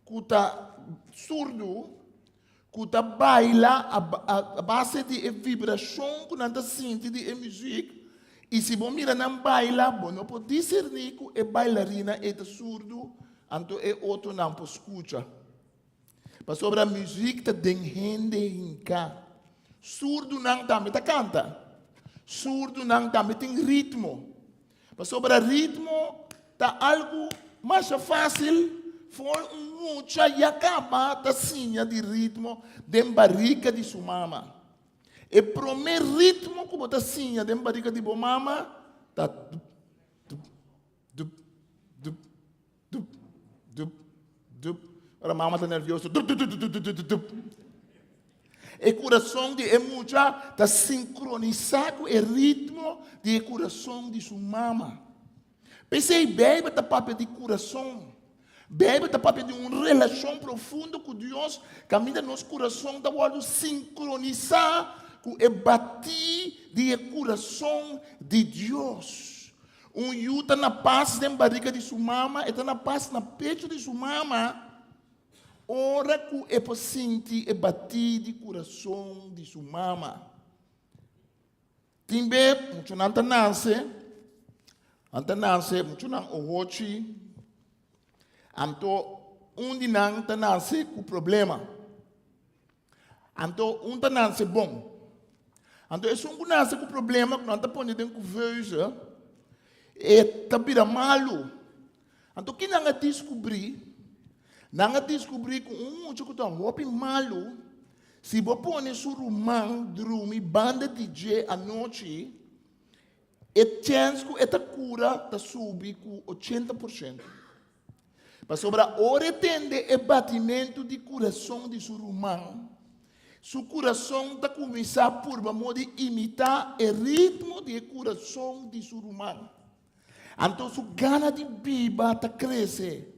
ku ta surdu, ku ta baila a base di e vibrashon ku nan ta sinti di e muzik, i si bo mira nan baila, bo no por diserní ku e bailarina ei ta surdu, anto e otronan por skucha. Pasobra muzik ta den hende hinká. Surdunan tambe ta kanta. Surdunan tambe tin ritmo. Pasobra ritmo ta algu masha fásil for un mucha ya kaba ta siña di ritmo den barika di su mama. E promé ritmo ku bo ta siña den barika di bo mama ta dup, dup, dup, dup, dup, dup, dup. Ora mama ta nervioso, dup, dup, dup, dup, dup, dup, dup. E kurason di e mucha ta sinkronisá ku e ritmo di e kurason di su mama. P'esei Beibel ta papia di kurason. Beibel ta papia di un relashon profundo ku Dios kaminda nos kurason ta wòrdu sinkronisá ku e batí di e kurason di Dios. Un yu ta na pas den barika di su mama, e ta na pas na pechu di su mama. Ora ku e por sinti e batí di kurason di su mama. Tin be muchanan ta nase, nan ta nase muchanan ohochi, anto un di nan ta nase ku problema. Anto un ta nase bon. Anto esun ku nase ku problema ku nan ta pone den kuveuze, e ta bira malu. Anto ki nan a diskubrí? Nan a diskubrí ku un mucha ku ta hopi malu, si bo pone su ruman drumi banda di dje anochi, e chèns ku e ta kura ta subi ku 80%. Pasobra ora e tende e batimentu di kurason di su ruman, su kurason ta kuminsá purba moda di imitá e ritmo di e kurason di su ruman. Anto su gana di biba ta krese.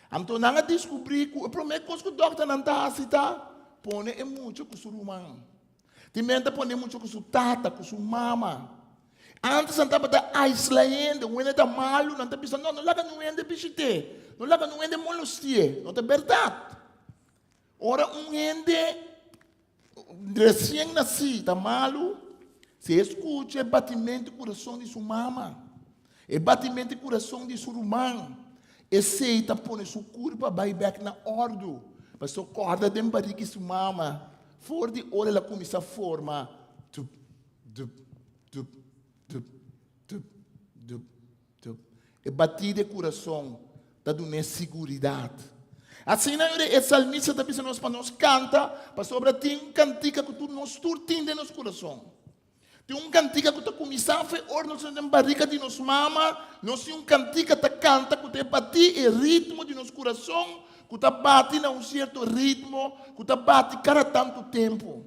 Anto nan a diskubrí ku e promé kos ku dòkternan ta hasi ta pone e mucha ku su ruman. Tin men ta pone e mucha ku su tata, ku su mama. Ántes nan tabata aisla hende, un hende ta malu, nan ta bisa, no, no laga niun hende bishit'é, no laga niun hende molosti'é. No ta bèrdat. Ora un hende resien nasí ta malu, si e skucha e batimentu di kurason di su mama, e batimentu di kurason di su ruman, esei ta pone su kurpa bai bèk na òrdu. Pasobra kòrda den barika di su mama, for di ora el a kuminsá forma, dup, dup, dup, dup, dup, dup. E batí di e kurason ta dun'é siguridat. Asina e salmista ta bisa nos pa nos kanta, pasobra tin un kantika ku tur nos tur tin den nos kurason. Tin un kantika ku ta kuminsá fe ora nos ta den barika di nos mama, nos tin un kantika ta kanta ku ta e batí e ritmo di nos kurason ku ta bati na un sierto ritmo ku ta bati kada tantu tempu.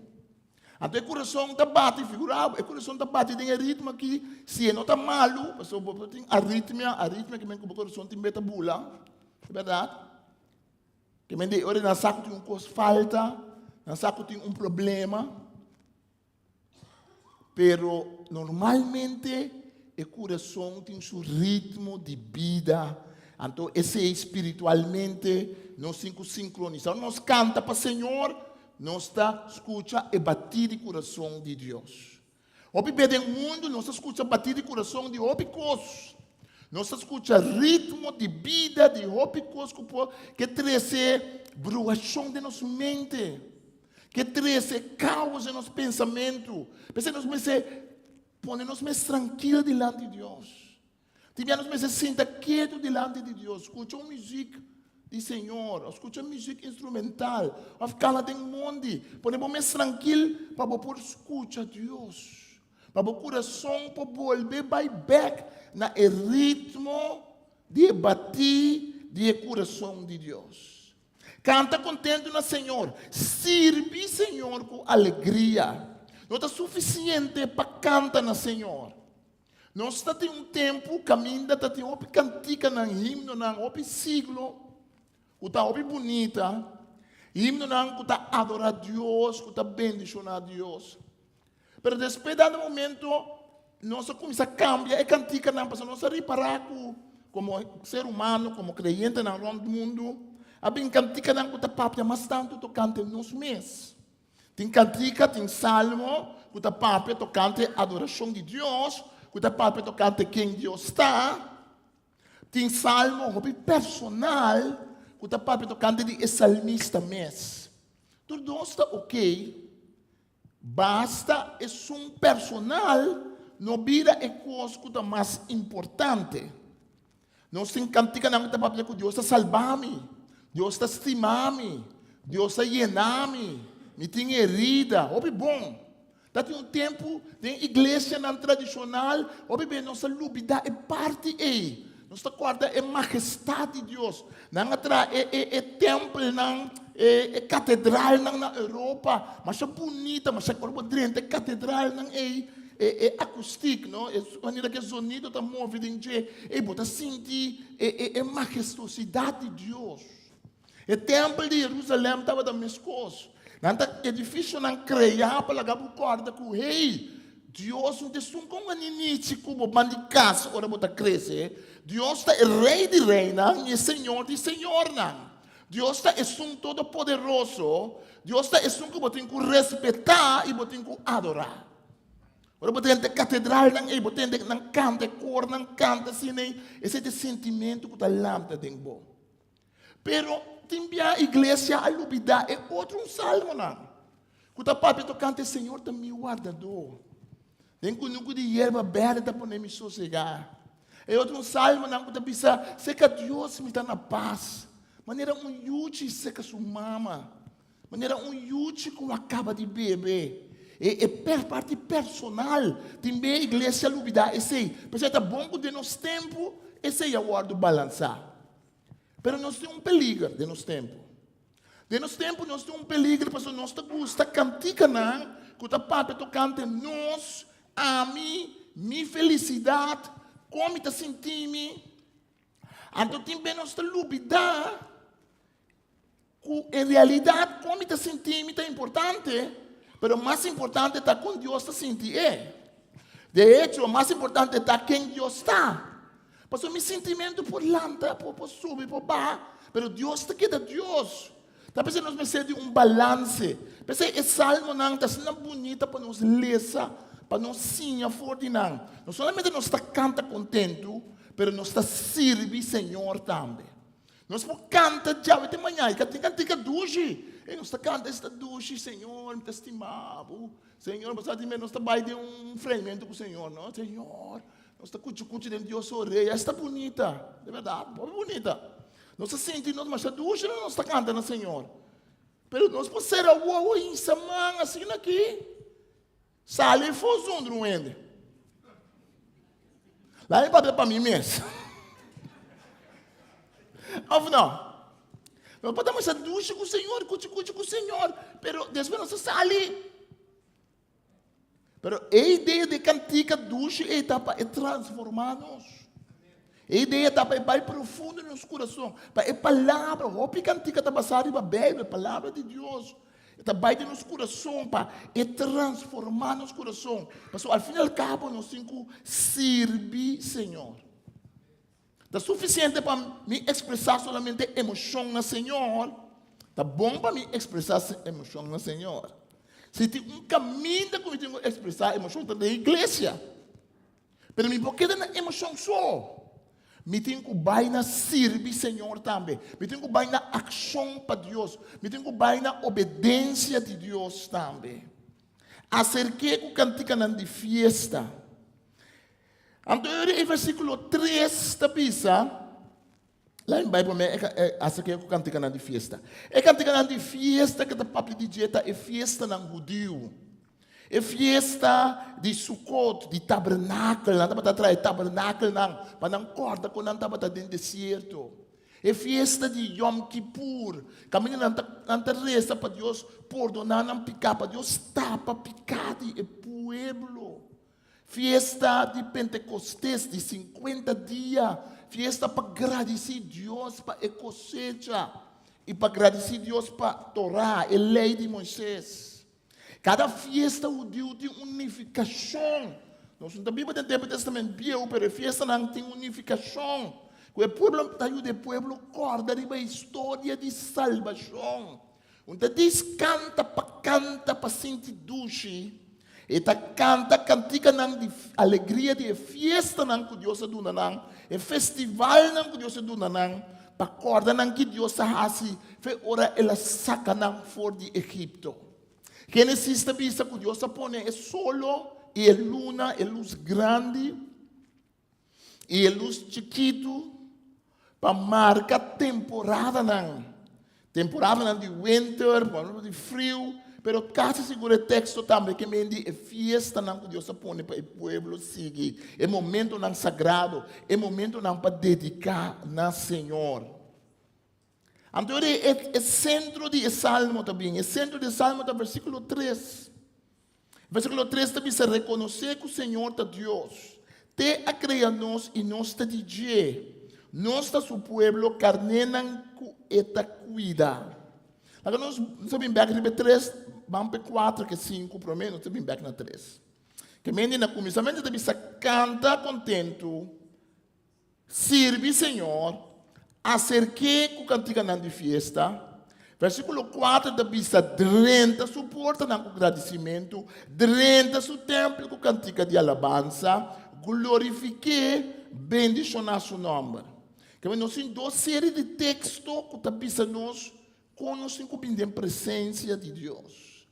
Anto e kurason ta bati, figura bo, e kurason ta bati den e ritmo aki, si e no ta malu, pasobra bo por tin aritmia, aritmia ke men ku bo kurason tin beta bula, ta bèrdat? Ke men di ora nan sa ku tin un kos falta, nan sa ku tin un problema, pero normalmente e kurason tin su ritmo di bida, anto esei spiritualmente nos tin ku sinkronisá. Ora nos kanta pa Señor, Nos ta skucha e batí di kurason di Dios. Hopi bes den mundu nos ta skucha batí di kurason di hopi kos. Nos ta skucha ritmo di bida di hopi kos ku por ke trese bruashon den nos mente, ke trese kaos den nos pensamentu. P'esei nos mester pone nos mes trankil dilanti Dios. Tin bia nos mester sinta ketu dilanti di Dios, skucha un muzik di Señor, of skucha muzik instrumental, of kana den mondi. Pone bo mes trankil pa bo por skucha Dios. Pa bo kurason por bolbe bai bèk na e ritmo di e batí di e kurason di Dios. Kanta kontentu na Señor. Sirbi Señor ku alegria. No ta sufisiente pa kanta na Señor. Nos ta tin un tempu kaminda ta tin hopi kantikanan, himnonan, hopi siglo ku ta hopi bunita, himnonan ku ta adorá Dios, ku ta bendishoná Dios. Pero despues dado momento nos a kuminsá kambia e kantikanan pasobra nos a ripará ku komo ser humano, komo kreyentenan rònt mundu, a bin kantikanan ku ta papia mas tantu tokante nos mes. Tin kantika, tin salmo ku ta papia tokante adorashon di Dios, ku ta papia tokante ken Dios ta. Tin salmo hopi personal ku ta papia tokante di e salmista mes. Tur dos ta okey. Basta esun personal no bira e kos ku ta mas importante. Nos tin kantikanan ku ta papia ku Dios ta salba mi, Dios ta stima mi, Dios ta yena mi, mi tin herida. Hopi bon. Ta tin un tempu den iglesianan tradishonal hopi bes nos ta lubida e parti ei. Nos ta kòrda e mahestat di Dios. Nan a traha e e e tèmpelnan, e e katedralnan na Europa, masha bunita, masha ora bo drenta e katedralnan ei, e e akustik, no, e manera ku e zonido ta move den dje, ei bo ta sinti e e e mahestuosidat di Dios. E tèmpel di Jerusalèm tabata meskos. Nan ta edifisionan kreá pa laga bo kòrda ku, hey, Dios no ta esun kon a ninichi ku bo ban di kas ora bo ta krese. Dios ta e Rei di reinan i e Señor di señornan. Dios ta esun todopoderoso. Dios ta esun ku bo tin ku respetá i bo tin ku adorá. Ora bo drenta e katedralnan ei, bo tende nan kanta, e kornan kanta asina ei, esei ta e sentimentu ku ta lanta den bo. Pero tin bia iglesia a lubidá e otro un salmonan ku ta papia tokante Señor ta mi wardadó. Den kunuku di yerba bèrdè ta pone mi sosegá. E otro un salmonan ku ta bisa seka Dios mi ta na pas, manera un yuchi seka su mama, manera un yuchi ku a kaba di bebe. E e parti personal tin bia iglesia a lubidá esei. P'esei ta bon ku den nos tempu esei a wòrdu balansá. Pero nos tin un peliger den nos tempu. Den nos tempu nos tin un peliger pasobra nos ta gusta kantikanan ku ta papia tokante nos, ami, mi felisidat, kon mi ta sinti mi. Anto tin be nos ta lubidá ku en realidat kon mi ta sinti mi ta importante, pero mas importante ta kon Dios ta sinti e. De hecho, mas importante ta ken Dios ta. Pasobra mi sintimentu por lanta, por por subi, por baha, pero Dios ta keda Dios. Ta p'esei nos mester di un balanse. P'esei e salmonan ta asina bunita pa nos lesa, pa nos siña for di nan. No solamente nos ta kanta kontentu, pero nos ta sirbi Señor tambe. Nos por kanta djawe te mañana, i ka tin kantika dushi. Ei nos ta kanta esta dushi, Señor, mi ta stima bo. Señor, bo sa di mi, nos ta bai den un freimentu ku Señor, no? Señor, nos ta kuchi kuchi den Dios su orea. Esta bunita, di bèrdat, hopi bunita. Nos ta sinti nos masha dushi ora nos ta kanta na Señor. Pero nos por sera wowo i hinsa man asina aki. Sali for zonder un hende. Laat mi papia pa mi mes. Of no? Nos por ta masha dushi ku Señor, kuchi kuchi ku Señor, pero despues nos ta sali. Pero e idea di kantika dushi ei ta pa e transformá nos. E idea ta pa e bai profundo den nos kurason, pa e palabra, hopi kantika ta basá riba Beibel, palabra di Dios. E ta bai den nos kurason pa e transformá nos kurason. Pasobra al fin i al kabo nos tin ku sirbi Señor. Ta sufisiente pa mi ekspresá solamente emoshon na Señor? Ta bon pa mi ekspresá emoshon na Señor. Si tin un kaminda ku mi tin ku ekspresá emoshon ta den iglesia. Pero mi por keda na emoshon so. Mi tin ku bai na sirbi Señor tambe. Mi tin ku bai na akshon pa Dios. Mi tin ku bai na obedensia di Dios tambe. Aserk'é ku kantikanan di fiesta. Anto e versíkulo tres ta bisa, Laat mi bai promé e aserk'é ku kantikanan di fiesta. E kantikanan di fiesta ku ta papia di dje ta e fiestanan hudiu. E fiesta di Sukot, di tabernakel, nan tabata traha e tabernakelnan pa nan kòrda kon nan tabata den desierto. E fiesta di Yom Kippur, kaminda nan ta nan ta resa pa Dios pordoná nan piká, pa Dios tapa piká di e pueblo. Fiesta di Pentekostes di sinkuenta dia, fiesta pa gradisí Dios pa e kosecha i pa gradisí Dios pa Torá, e lei di Moisés. Kada fiesta hudiu tin un nifikashon. Nos no ta biba den tempu Testament Bieu, pero e fiestanan tin un nifikashon ku e pueblo ta yuda e pueblo kòrda riba e historia di salbashon. Un ta dis kanta pa kanta pa sinti dushi, e ta kanta kantikanan di alegria di e fiestanan ku Dios a duna nan, e festivalnan ku Dios a duna nan, pa kòrda nan ki Dios a hasi fe ora el a saka nan for di Egipto. Génesis ta bisa ku Dios a pone e solo i e luna, e lus grandi i e lus chikitu, pa marka temporadanan. Temporadanan di winter, temporadanan di friu, pero kasi sigur e teksto tambe ke men di e fiestanan ku Dios a pone pa e pueblo sigui, e momentonan sagrado, e momentonan pa dediká na Señor. Anto e e sentro di e salmo ta bin, e sentro di e salmo ta versíkulo tres. Versíkulo tres ta bisa, Rekonosé ku Señor ta Dios. T'e a krea nos i nos ta di dje. Nos ta su pueblo, karnénan ku e ta kuida. Laga nos ta bin bèk riba e tres, ban pa e kuater ku e sinku promé nos ta bin bèk na tres. Ke mende na kuminsamentu ta bisa kanta kontentu. Sirbi Señor, aserk'é ku kantikanan di fiesta. Versíkulo kuater ta bisa, Drenta su portanan ku gradisimentu, drenta su tèmpel ku kantika di alabansa, glorifik'é, bendishoná su nòmber. Kaba nos tin dos seri di teksto ku ta bisa nos kon nos tin ku bini den presensia di Dios,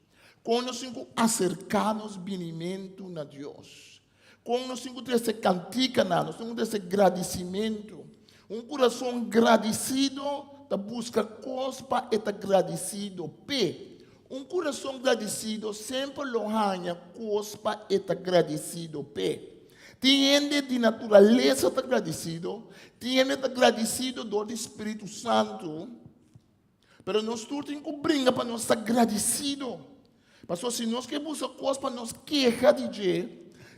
kon nos tin ku aserká nos binimentu na Dios. Kon nos tin ku trese kantikanan, nos tin ku trese gradisimentu. Un kurason gradisido ta buska kos pa e ta gradisido p'e. Un kurason gradisido semper lo haña kos pa e ta gradisido p'e. Tin hende di naturalesa ta gradisido, tin hende ta gradisido dor di spiritu santu. Pero nos tur tin ku bringa pa nos ta gradisido. Pasobra si nos ke buska kos pa nos keha di dje,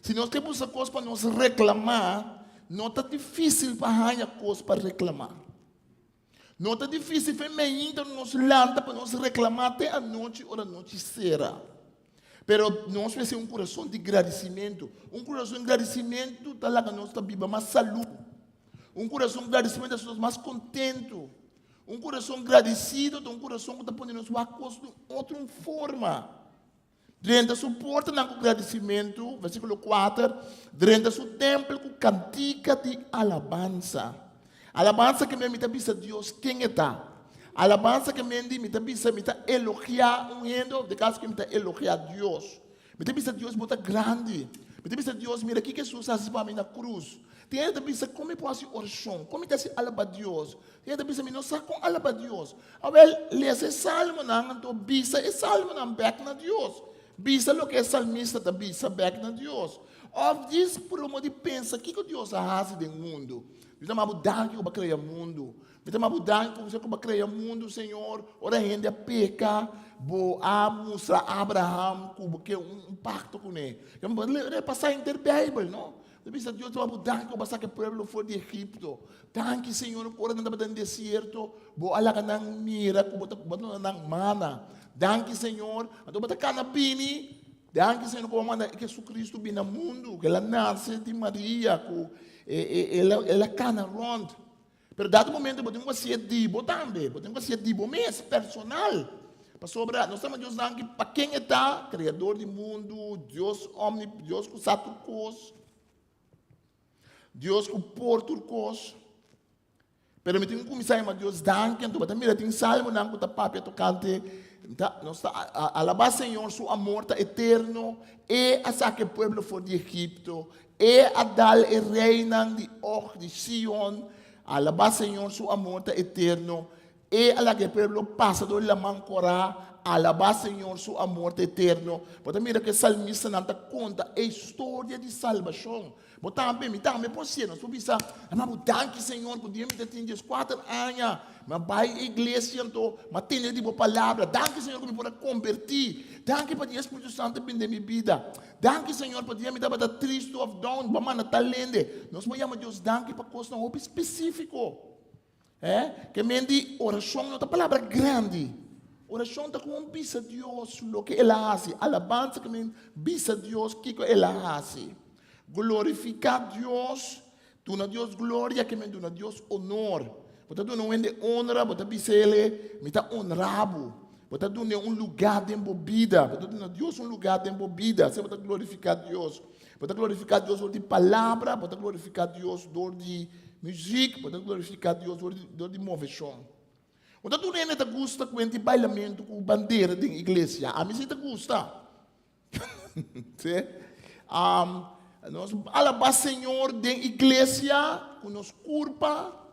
si nos ke buska kos pa nos reklamá, no ta difísil pa haña kos pa reklamá. No ta difísil fe meinta nos lanta pa nos reklamá te anochi ora nochi sera. Pero nos mester un kurason di gradisimentu. Un kurason di gradisimentu ta laga nos ta biba mas salú. Un kurason di gradisimentu ta hasi nos mas kontentu. Un kurason gradisido ta un kurason ku ta pone nos wak kos di un otro un forma. Drenta su portanan ku gradisimentu, versíkulo kuater, drenta su tèmpel ku kantika di alabansa. Alabansa ke men mi ta bisa Dios ken e ta. Alabansa ke men di mi ta bisa mi ta elogiá un hende òf de kaso ke mi ta elogiá Dios. Mi ta bisa Dios bo ta grandi. Mi ta bisa Dios mira kiko Hesus a hasi pa mi na krus. Tin hende ta bisa kon mi por hasi orashon, kon mi ta hasi alaba Dios. Tin hende ta bisa mi no sa kon alaba Dios. Awel lesa e salmonan anto bisa e salmonan bek na Dios. Bisa loke e salmista ta bisa bek na Dios. Òf djis promo di pensa kiko Dios a hasi den mundu. Mi ta maba bo danki ku bo a krea mundu. Mi ta maba bo danki ku bo a krea mundu, Señor. Ora hende a peka, bo a mustra Abraham ku bo ke un pakto kuné. Bo repasá henter Beibel, no? Bo bisa Dios, ta maba bo danki ku bo a saka e pueblo for di Egipto. Danki, Señor, ku ora nan tabata den desierto, bo a laga nan mira ku bo ta duna nan mana. Danki, Señor. Anto bo ta kana bini. Danki, Señor, ku bo a manda Jesucristo bini na mundu, ku el a nase di Maria, ku el a kana rònt. Pero dado momento bo tin ku hasié di bo tambe, bo tin ku hasié di bo mes, personal. Pasobra nos ta manda Dios danki pa ken e ta, Kreador di mundu, Dios omni, Dios ku sa tur kos, Dios ku por tur kos. Pero mi tin ku kuminsá yama Dios danki, anto bo ta mira tin salmonan ku ta papia tokante ta nos ta alabá Señor, su amor ta eterno, e a saka e pueblo for di Egipto, e a dal e reinan di Og di Sion, alabá Señor, su amor ta eterno, e a laga e pueblo pasa dor di laman Korá. Alabá Señor, su amor ta eterno. Bo ta mira ku e salmistanan ta konta e historia di salbashon. Bo tambe, mi tambe por hasié. Nos por bisa, Ama bo danki, Señor, ku dia mi ta tin dieskuater aña, mi a bai e iglesia anto mi a tende di bo palabra. Danki, Señor, ku mi por a kombertí. Danki pa dia Spiritu Santu a bini den mi bida. Danki, Señor, pa dia mi tabata tristu òf down, bo a manda tal hende. Nos por yama Dios danki pa kosnan hopi spesífiko. Eh, ke men di orashon no ta palabra grandi. Orashon ta komo bisa Dios loke el a hasi. Alabansa ke men bisa Dios kiko el a hasi. Glorifiká Dios, duna Dios gloria ke men duna Dios honor. Bo ta duna un hende honra, bo ta bisa el, mi ta honra bo. Bo ta dun'é un lugá den bo bida. Bo ta duna Dios un lugá den bo bida. Asina bo ta glorifiká Dios. Bo ta glorifiká Dios dor di palabra, bo ta glorifiká Dios dor di muzik, bo ta glorifiká Dios dor di, dor di moveshon. Bo ta tur hende ta gusta kuenta i bailamentu ku bandera den iglesia. Ami si ta gusta. Sí. Um, nos alabá Señor den iglesia ku nos kurpa.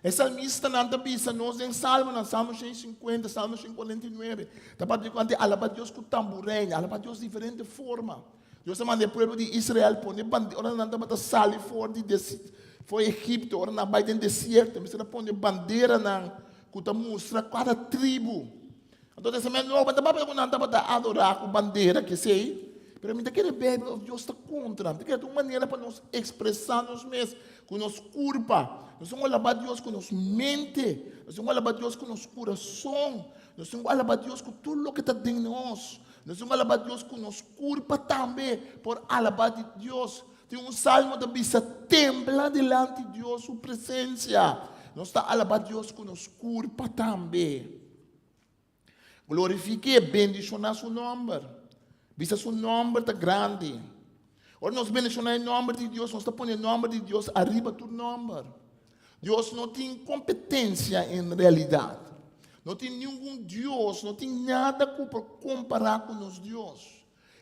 E salmistanan ta bisa nos den Salmonan, Salmo 150, Salmo 149, ta papia ku antes alabá Dios ku tamburein, alabá Dios diferente forma. Dios a manda e pueblo di Israel pone bandera, ora nan tabata sali for di for Egipto, ora nan bai den desierto, mester a pone banderanan ku ta mustra kada tribu. Anto Testament Nobo ta papia ku nan tabata adorá ku bandera kesei, pero mi ta kere Beibel of Dios ta kontra. Mi ta kere ta un manera pa nos ekspresá nos mes ku nos kurpa. Nos tin ku alabá Dios ku nos mente, nos tin ku alabá Dios ku nos kurason, nos tin ku alabá Dios ku tur loke ta den nos. Nos tin ku alabá Dios ku nos kurpa tambe por alabá di Dios. Tin un salmo ta bisa, Tembla dilanti Dios su presensia. Nos ta alabá Dios ku nos kurpa tambe. Glorifik'é, bendishoná su nòmber. Bisa su nòmber ta grandi. Ora nos bendishoná e nòmber di Dios, nos ta pone e nòmber di Dios ariba tur nòmber. Dios no tin kompetensia en realidat. No tin ningun Dios, no tin nada ku por kompará ku nos Dios.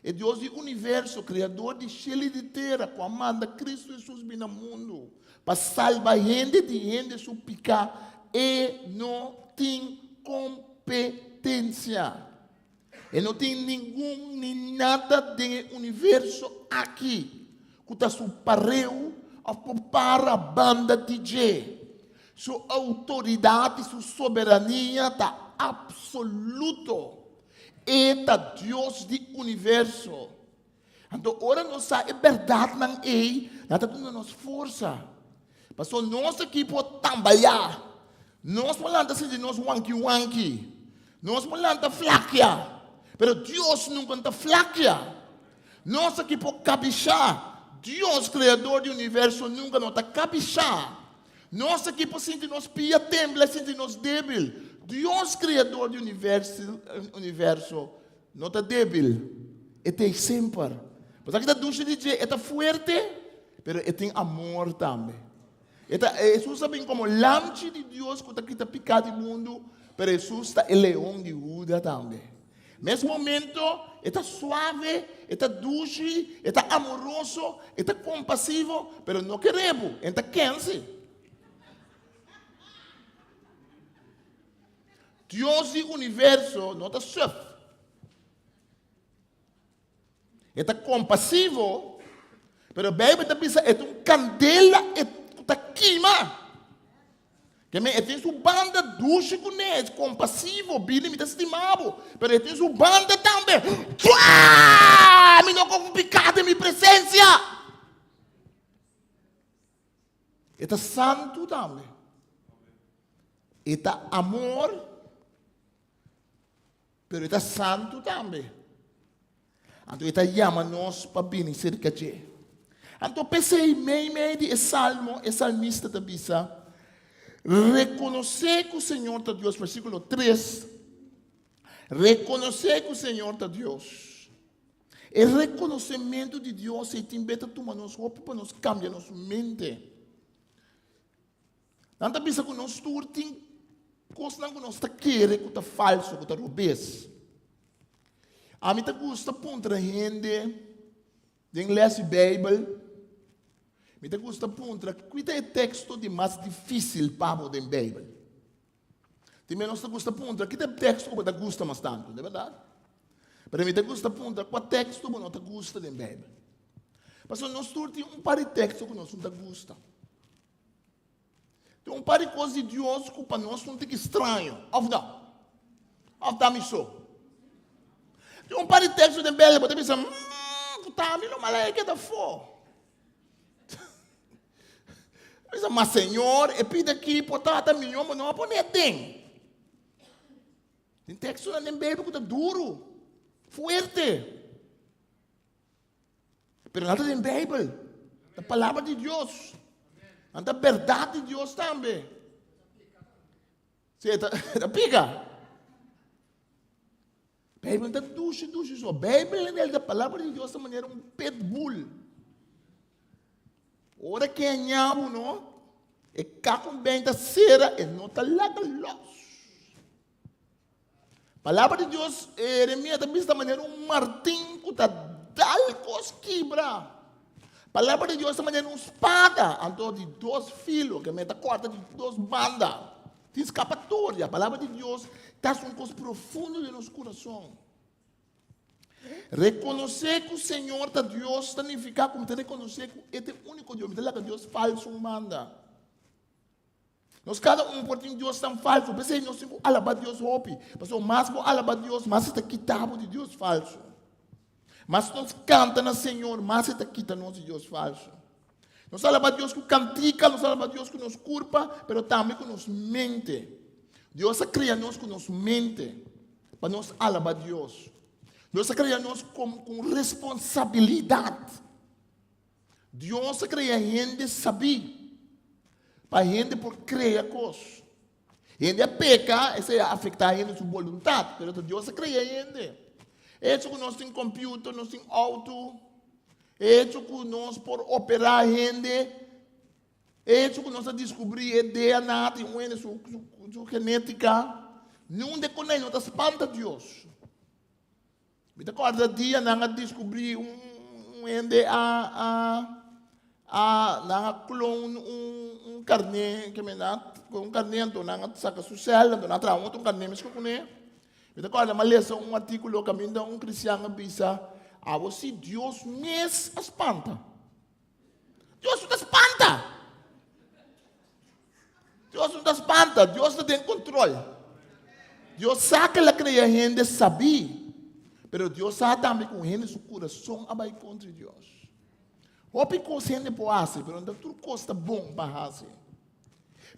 E Dios di universo, Kreador di shelu i di tera, ku a manda Kristu Hesus bini na mundu pa salba hende di hende su piká, e no tin kompetensia. E no tin ningun ni nada den e universo aki ku ta su pareu òf por para banda di dje. Su outoridat i su soberania ta apsoluto. E ta Dios di universo. Anto ora nos sa e bèrdatnan ei, nan ta duna nos forsa. Pasobra nos aki por tambaleá. Nos por lanta sinti nos wanki wanki. Nos por lanta flakia. Pero Dios nunka no ta flakia. Nos aki por kabishá. Dios, Kreador di universo, nunka no ta kabishá. Nos aki por sinti nos pia tembla i sinti nos débil. Dios, Kreador di universo, no ta débil. E ta ei semper. Bo sa ki ta dushi di dje? E ta fuerte, pero e tin amor tambe. E ta, Hesus a bin komo Lamchi di Dios ku ta kita piká di mundu, pero Hesus ta e Leon di Huda tambe. Mes momento e ta suave, e ta dushi, e ta amoroso, e ta kompasivo, pero no kere bo, e ta kense. Dios di universo no ta suf. E ta kompasivo, pero Beibel ta bisa e ta un kandela e ku ta kima. Ke men e tin su banda dushi kuné, e kompasivo, bini mi ta stima bo, pero e tin su banda tambe, Chua! Mi no komo piká den mi presensia. E ta santu tambe. E ta amor. Pero e ta santu tambe. Anto e ta yama nos pa bini serka dje. Anto p'esei meimei di e salmo e salmista ta bisa, Rekonosé ku Señor ta Dios, versíkulo tres, Rekonosé ku Señor ta Dios. E rekonosementu di Dios ei tin be ta tuma nos hopi pa nos kambia nos mente. Nan ta bisa ku nos tur tin kosnan ku nos ta kere ku ta falso, ku ta robes. Ami ta gusta puntra hende den les di Beibel, mi ta gusta puntra, Ki ta e teksto di mas difísil pa bo den Beibel? Tin bes nos ta gusta puntra, ki ta e teksto ku bo ta gusta mas tantu? Di bèrdat? Pero mi ta gusta puntra, kua teksto bo no ta gusta den Beibel? Pasobra nos tur tin un par di teksto ku nos no ta gusta. Tin un par di kos di Dios ku pa nos ta un tiki straño, òf no? Òf ta mi so? Tin un par di teksto den Beibel bo ta bisa, Mmm, ku ta mi lo mala e keda afó. Bisa, ma Señor, e pida aki por tabata mihó, bo no a pone aden. Tin tekstonan den Beibel ku ta duru, fuerte. Pero nan ta den Beibel. Ta palabra di Dios. Nan ta bèrdat di Dios tambe. Sí, ta, ta pika. Beibel ta dushi dushi so. Beibel en realidad palabra di Dios ta manera un pitbull. Ora ke a ñabu no, e kakun ben ta sera, e no ta laga los. Palabra di Dios, Jeremia ta bisa manera un martin ku ta dal kos kibra. Palabra di Dios ta manera un spada, anto di dos filo, ke me ta korta di dos banda. Tin skapatoria. Palabra di Dios ta un kos profundo den nos kurason. Rekonosé ku Señor ta Dios ta nifiká ku mi ta rekonosé ku e ta e úniko Dios. Mi ta laga Dios falsu un banda. Nos kada un por tin diosnan falsu. P'esei nos tin ku alabá Dios hopi. Pasobra mas bo alabá Dios, mas e ta kita bo di dios falsu. Mas nos kanta na Señor, mas e ta kita nos di dios falsu. Nos alabá Dios ku kantika, nos alabá Dios ku nos kurpa, pero tambe ku nos mente. Dios a kria nos ku nos mente pa nos alabá Dios. Dios a kria nos ku responsabilidat. Dios a krea hende sabí pa hende por krea kos. Hende a peka, esei a afektá hende su boluntat, pero ta Dios a krea hende. E hecho ku nos tin computer, nos tin outo, e hecho ku nos por operá hende, e hecho ku nos a diskubrí e DNA di un hende, su, su, su genétika, niun de konei no ta spanta Dios. Mi ta kòrda dia nan a diskubrí un un hende a a a nan a klon un un karné ke men a un karné anto nan a saka su sèl anto nan a traha un otro karné meskos kuné. Mi ta kòrda mi a lesa un artíkulo kaminda un kristian a bisa abo si Dios mes a spanta. Dios no ta spanta. Dios no ta spanta, Dios ta den control. Dios sa que la crea hende sabí, pero Dios sa tambe cu hende su corazón a bai contra Dios. Hopi cos hende por haci, pero no tur cos ta bon pa haci.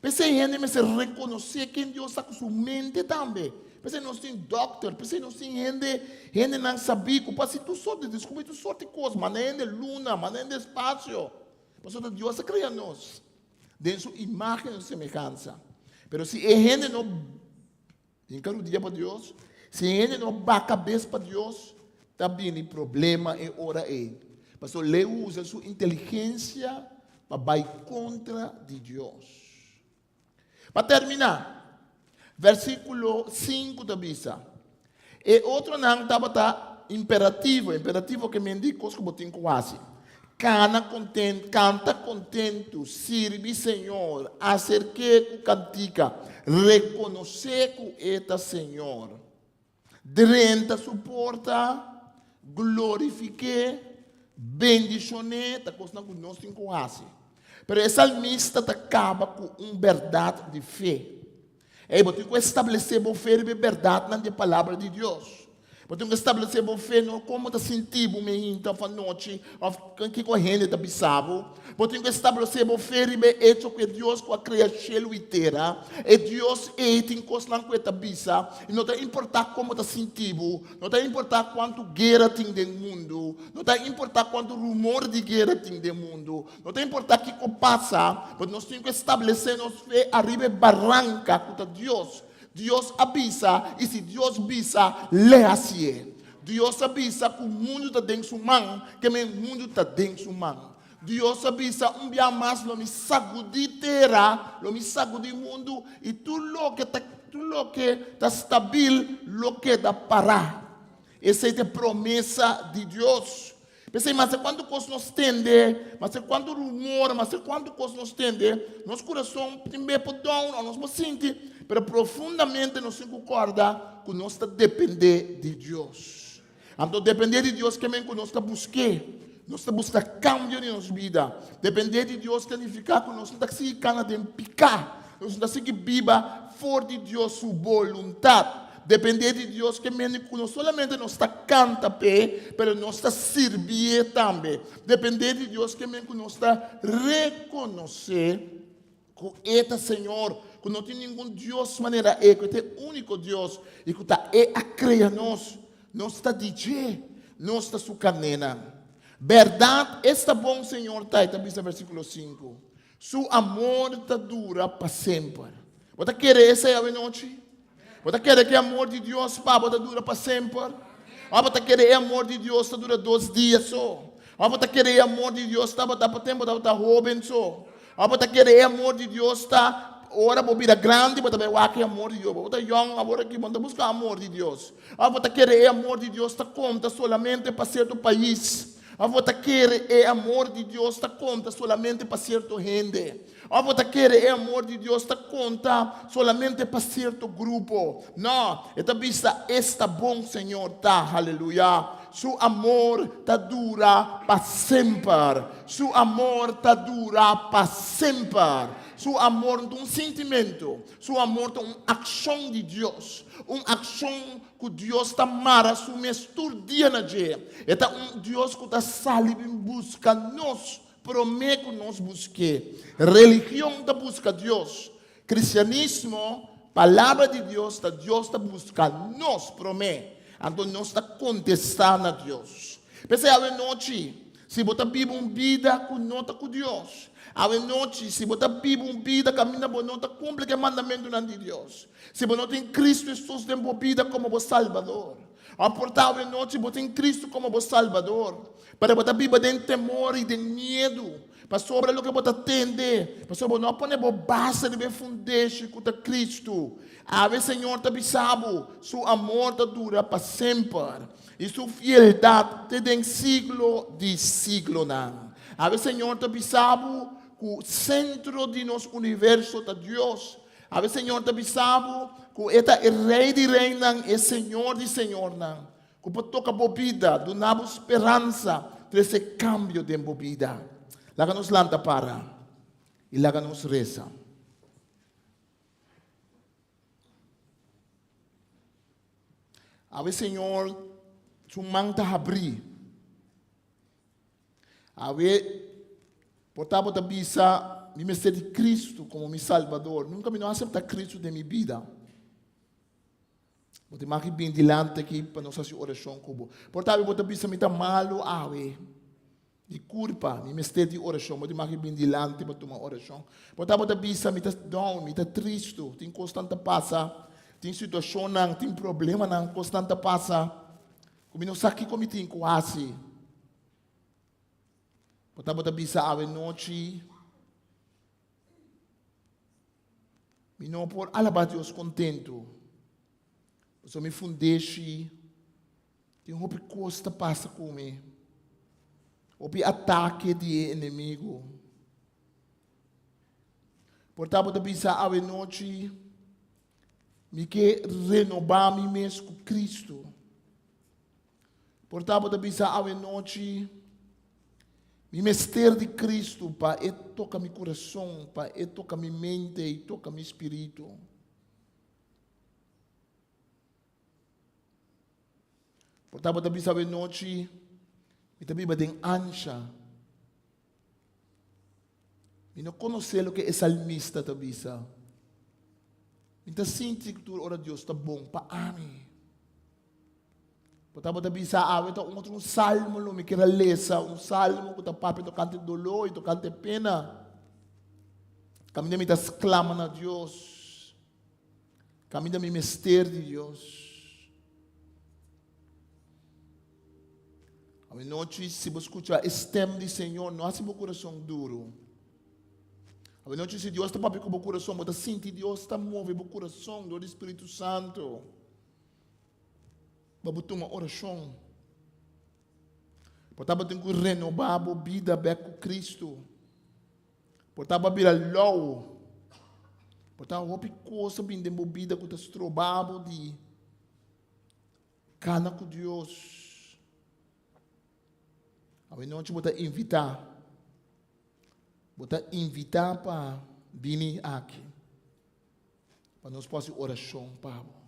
P'esei hende mester rekonosé ken Dios ta ku su mente tambe. P'esei nos tin dòkter, p'esei nos tin hende, hendenan sabí ku por hasi tur sorti, diskubrí tur sorti kos, manda hende luna, manda hende espasio. Pasobra Dios a krea nos den su imágen i su semehansa. Pero si e hende no Hinka rudia pa Dios. Si e hende no baha kabes pa Dios, ta bini problema e ora ei. Pasobra lo e usa su inteligensia pa bai kontra di Dios. Pa terminá, versíkulo sinku ta bisa, E otronan tabata imperativo, imperativo ke men di kos ku bo tin ku hasi. Kana kontentu, kanta kontentu, sirbi Señor, aserk'é ku kantika, rekonosé ku e ta Señor. Drenta su porta, glorifik'é, bendishon'é, ta kosnan ku nos tin ku hasi. Pero e salmista ta kaba ku un bèrdat di fe. Ey, bo tin ku establesé bo fe riba e bèrdatnan di e Palabra di Dios. Bo tin ku establesé bo fe no kon bo ta sinti bo meinta òf anochi òf kiko hende ta bisa bo. Bo tin ku establesé bo fe riba e echo ku e Dios ku a krea shelu i tera, e Dios ei tin kosnan ku e ta bisa i no ta importá kon bo ta sinti bo, no ta importá kuantu guera tin den mundu, no ta importá kuantu rumor di guera tin den mundu, No ta importá kiko pasa, but nos tin ku establesé nos fe ariba e baranka ku ta Dios. Dios a bisa, i si Dios bisa, l'e hasié. Dios a bisa ku mundu ta den su man, ke men mundu ta den su man. Dios a bisa, un bia mas lo mi sagudí tera, lo mi sagudí mundu, i tur loke ta tur loke ta stabil lo keda pará. Esei ta e promesa di Dios. P'esei, maske kuantu kos nos tende, maske kuantu rumor, maske kuantu kos nos tende, nos kurason tin be por down òf nos por sinti. Pero profundamente nos tin ku kòrda ku nos ta dependé di Dios. Anto dependé di Dios ke men ku nos ta busk'é. Nos ta buska kambio den nos bida. Dependé di Dios ta nifiká ku nos no ta sigui kana den piká. Nos no ta sigui biba for di Dios su boluntat. Dependé di Dios ke men ku no solamente nos ta kanta p'e, pero nos ta sirbié tambe. Dependé di Dios ke men ku nos ta rekonosé ku E ta Señor, ku no tin ningun Dios manera E, ku E ta e úniko Dios i ku ta E a krea nos. Nos ta di dje, nos ta su karnénan. Bèrdat, esta bon Señor ta, e ta bisa versíkulo sinku. Su amor ta dura pa semper. Bo ta kere esei awenochi? Bo ta kere ku e amor di Dios pa bo ta dura pa semper? Òf bo ta kere e amor di Dios ta dura dos dia so? Òf bo ta kere e amor di Dios tabata pa tempu bo tabata hóben so? Òf bo ta kere e amor di Dios ta ora bo bira grandi bo ta bai wak e amor di Dios? Bo ta yòn awor aki bo no ta buska amor di Dios. Òf bo ta kere e amor di Dios ta konta solamente pa sierto pais? Òf bo ta kere e amor di Dios ta konta solamente pa sierto hende? Òf bo ta kere e amor di Dios ta konta solamente pa sierto grupo? No, e ta bisa, Esta bon Señor ta! Haleluya! Su amor ta dura pa semper. Su amor ta dura pa semper. Su amor no ta un sintimentu, su amor ta un akshon di Dios, un akshon ku Dios ta mara su mes tur dia na dje. E ta un Dios ku ta sali bin buska nos Promé ku nos busk'é. Religion ta buska Dios. Kristianismo, Palabra di Dios, ta Dios ta buska nos promé. Anto nos ta kontestá na Dios. P'esei awe nochi, si bo ta biba un bida ku no ta ku Dios, awe nochi, si bo ta biba un bida kaminda bo no ta kumpli ku e mandamentunan di Dios, si bo no tin Kristu Hesus den bo bida komo bo Salbador, òf por ta awe nochi bo tin Kristu komo bo Salbador, Pero bo ta biba den temor i den miedu pasobra loke bo ta tende, pasobra bo no a pone bo base riba e fundeshi ku ta Kristu. Awe Señor ta bisa bo, Su amor ta dura pa semper, i Su fieldat te den siglo di siglonan. Awe Señor ta bisa bo ku sentro di nos universo ta Dios. Awe Señor ta bisa bo ku E ta e Rei di reinan, e Señor di señornan. Ku por toka bo bida, duna bo speransa, trese kambio den bo bida. Laga nos lanta para i laga nos resa. Awe Señor su man ta habrí. Awe por ta bo ta bisa, mi mester di Cristo komo mi Salbador. Nunka mi no a aseptá Cristo den mi bida. Bo tin maki bin dilanti aki pa nos hasi orashon ku bo. Por ta bo ta bisa mi ta malu awe di kurpa, mi mester di orashon. Bo tin maki bin dilanti pa tuma orashon. Por ta bo ta bisa mi ta down, mi ta tristu, tin kosnan ta pasa, tin situashonnan, tin problemanan, kosnan ta pasa ku mi no sa kiko mi tin ku hasi. Por ta bo ta bisa awe nochi. Mi no por alabá Dios kontentu, pasobra mi fundeshi tin hopi kos ta pasa ku mi, hopi atake di e enemigu. Por ta bo ta bisa awe nochi, mi ke renobá mi mes ku Kristu. Por ta bo ta bisa awe nochi, Mi mester di Cristo pa e toca mi curason, pa e toca mi mente y toca mi spiritu. Por ta bo ta bisa awe nochi, mi ta biba den ansha. Mi no conoce loke e salmista ta bisa. Mi ta sinti cu tur ora Dios ta bon pa ami. Bo tabata bisa awe ta un otro un salmo lo mi kier a lesa, un salmo ku ta papia tokante doló i tokante pena. Kaminda mi ta sklama na Dios. Kaminda mi mester di Dios. Awe nochi si bo skucha e stem di Señor, no hasi bo kurason duru. Awe nochi si Dios ta papia ku bo kurason, bo ta sinti Dios ta move bo kurason dor di Spiritu Santu. Pa bo tuma orashon. Por ta bo tin ku renobá bo bida bèk ku Kristu. Por ta bo a bira lou. Por ta hopi kos a bin den bo bida ku ta stroba bo di kana ku Dios. Awe nochi bo ta invitá. Bo ta invitá pa bini aki pa nos por hasi orashon pa bo.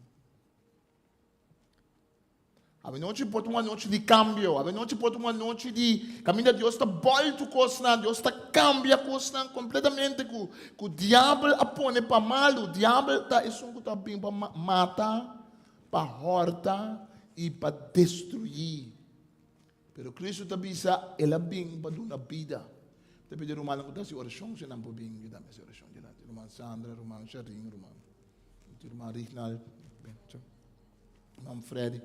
Awe nochi por ta un anochi di kambio. Awe nochi por ta un anochi di kaminda Dios ta bòltu kosnan, Dios ta kambia kosnan kompletamente ku ku diabel a pone pa malu. Diabel ta esun ku ta bin pa mata, pa hòrta i pa destruí. Pero Kristu ta bisa, El a bin pa duna bida. Mi ta pidi rumannan ku ta hasi orashon si nan por bin yuda mi hasi orashon dilanti. Ruman Sandra, ruman Sharin, ruman ruman Rignald, bin. Ruman Freddy.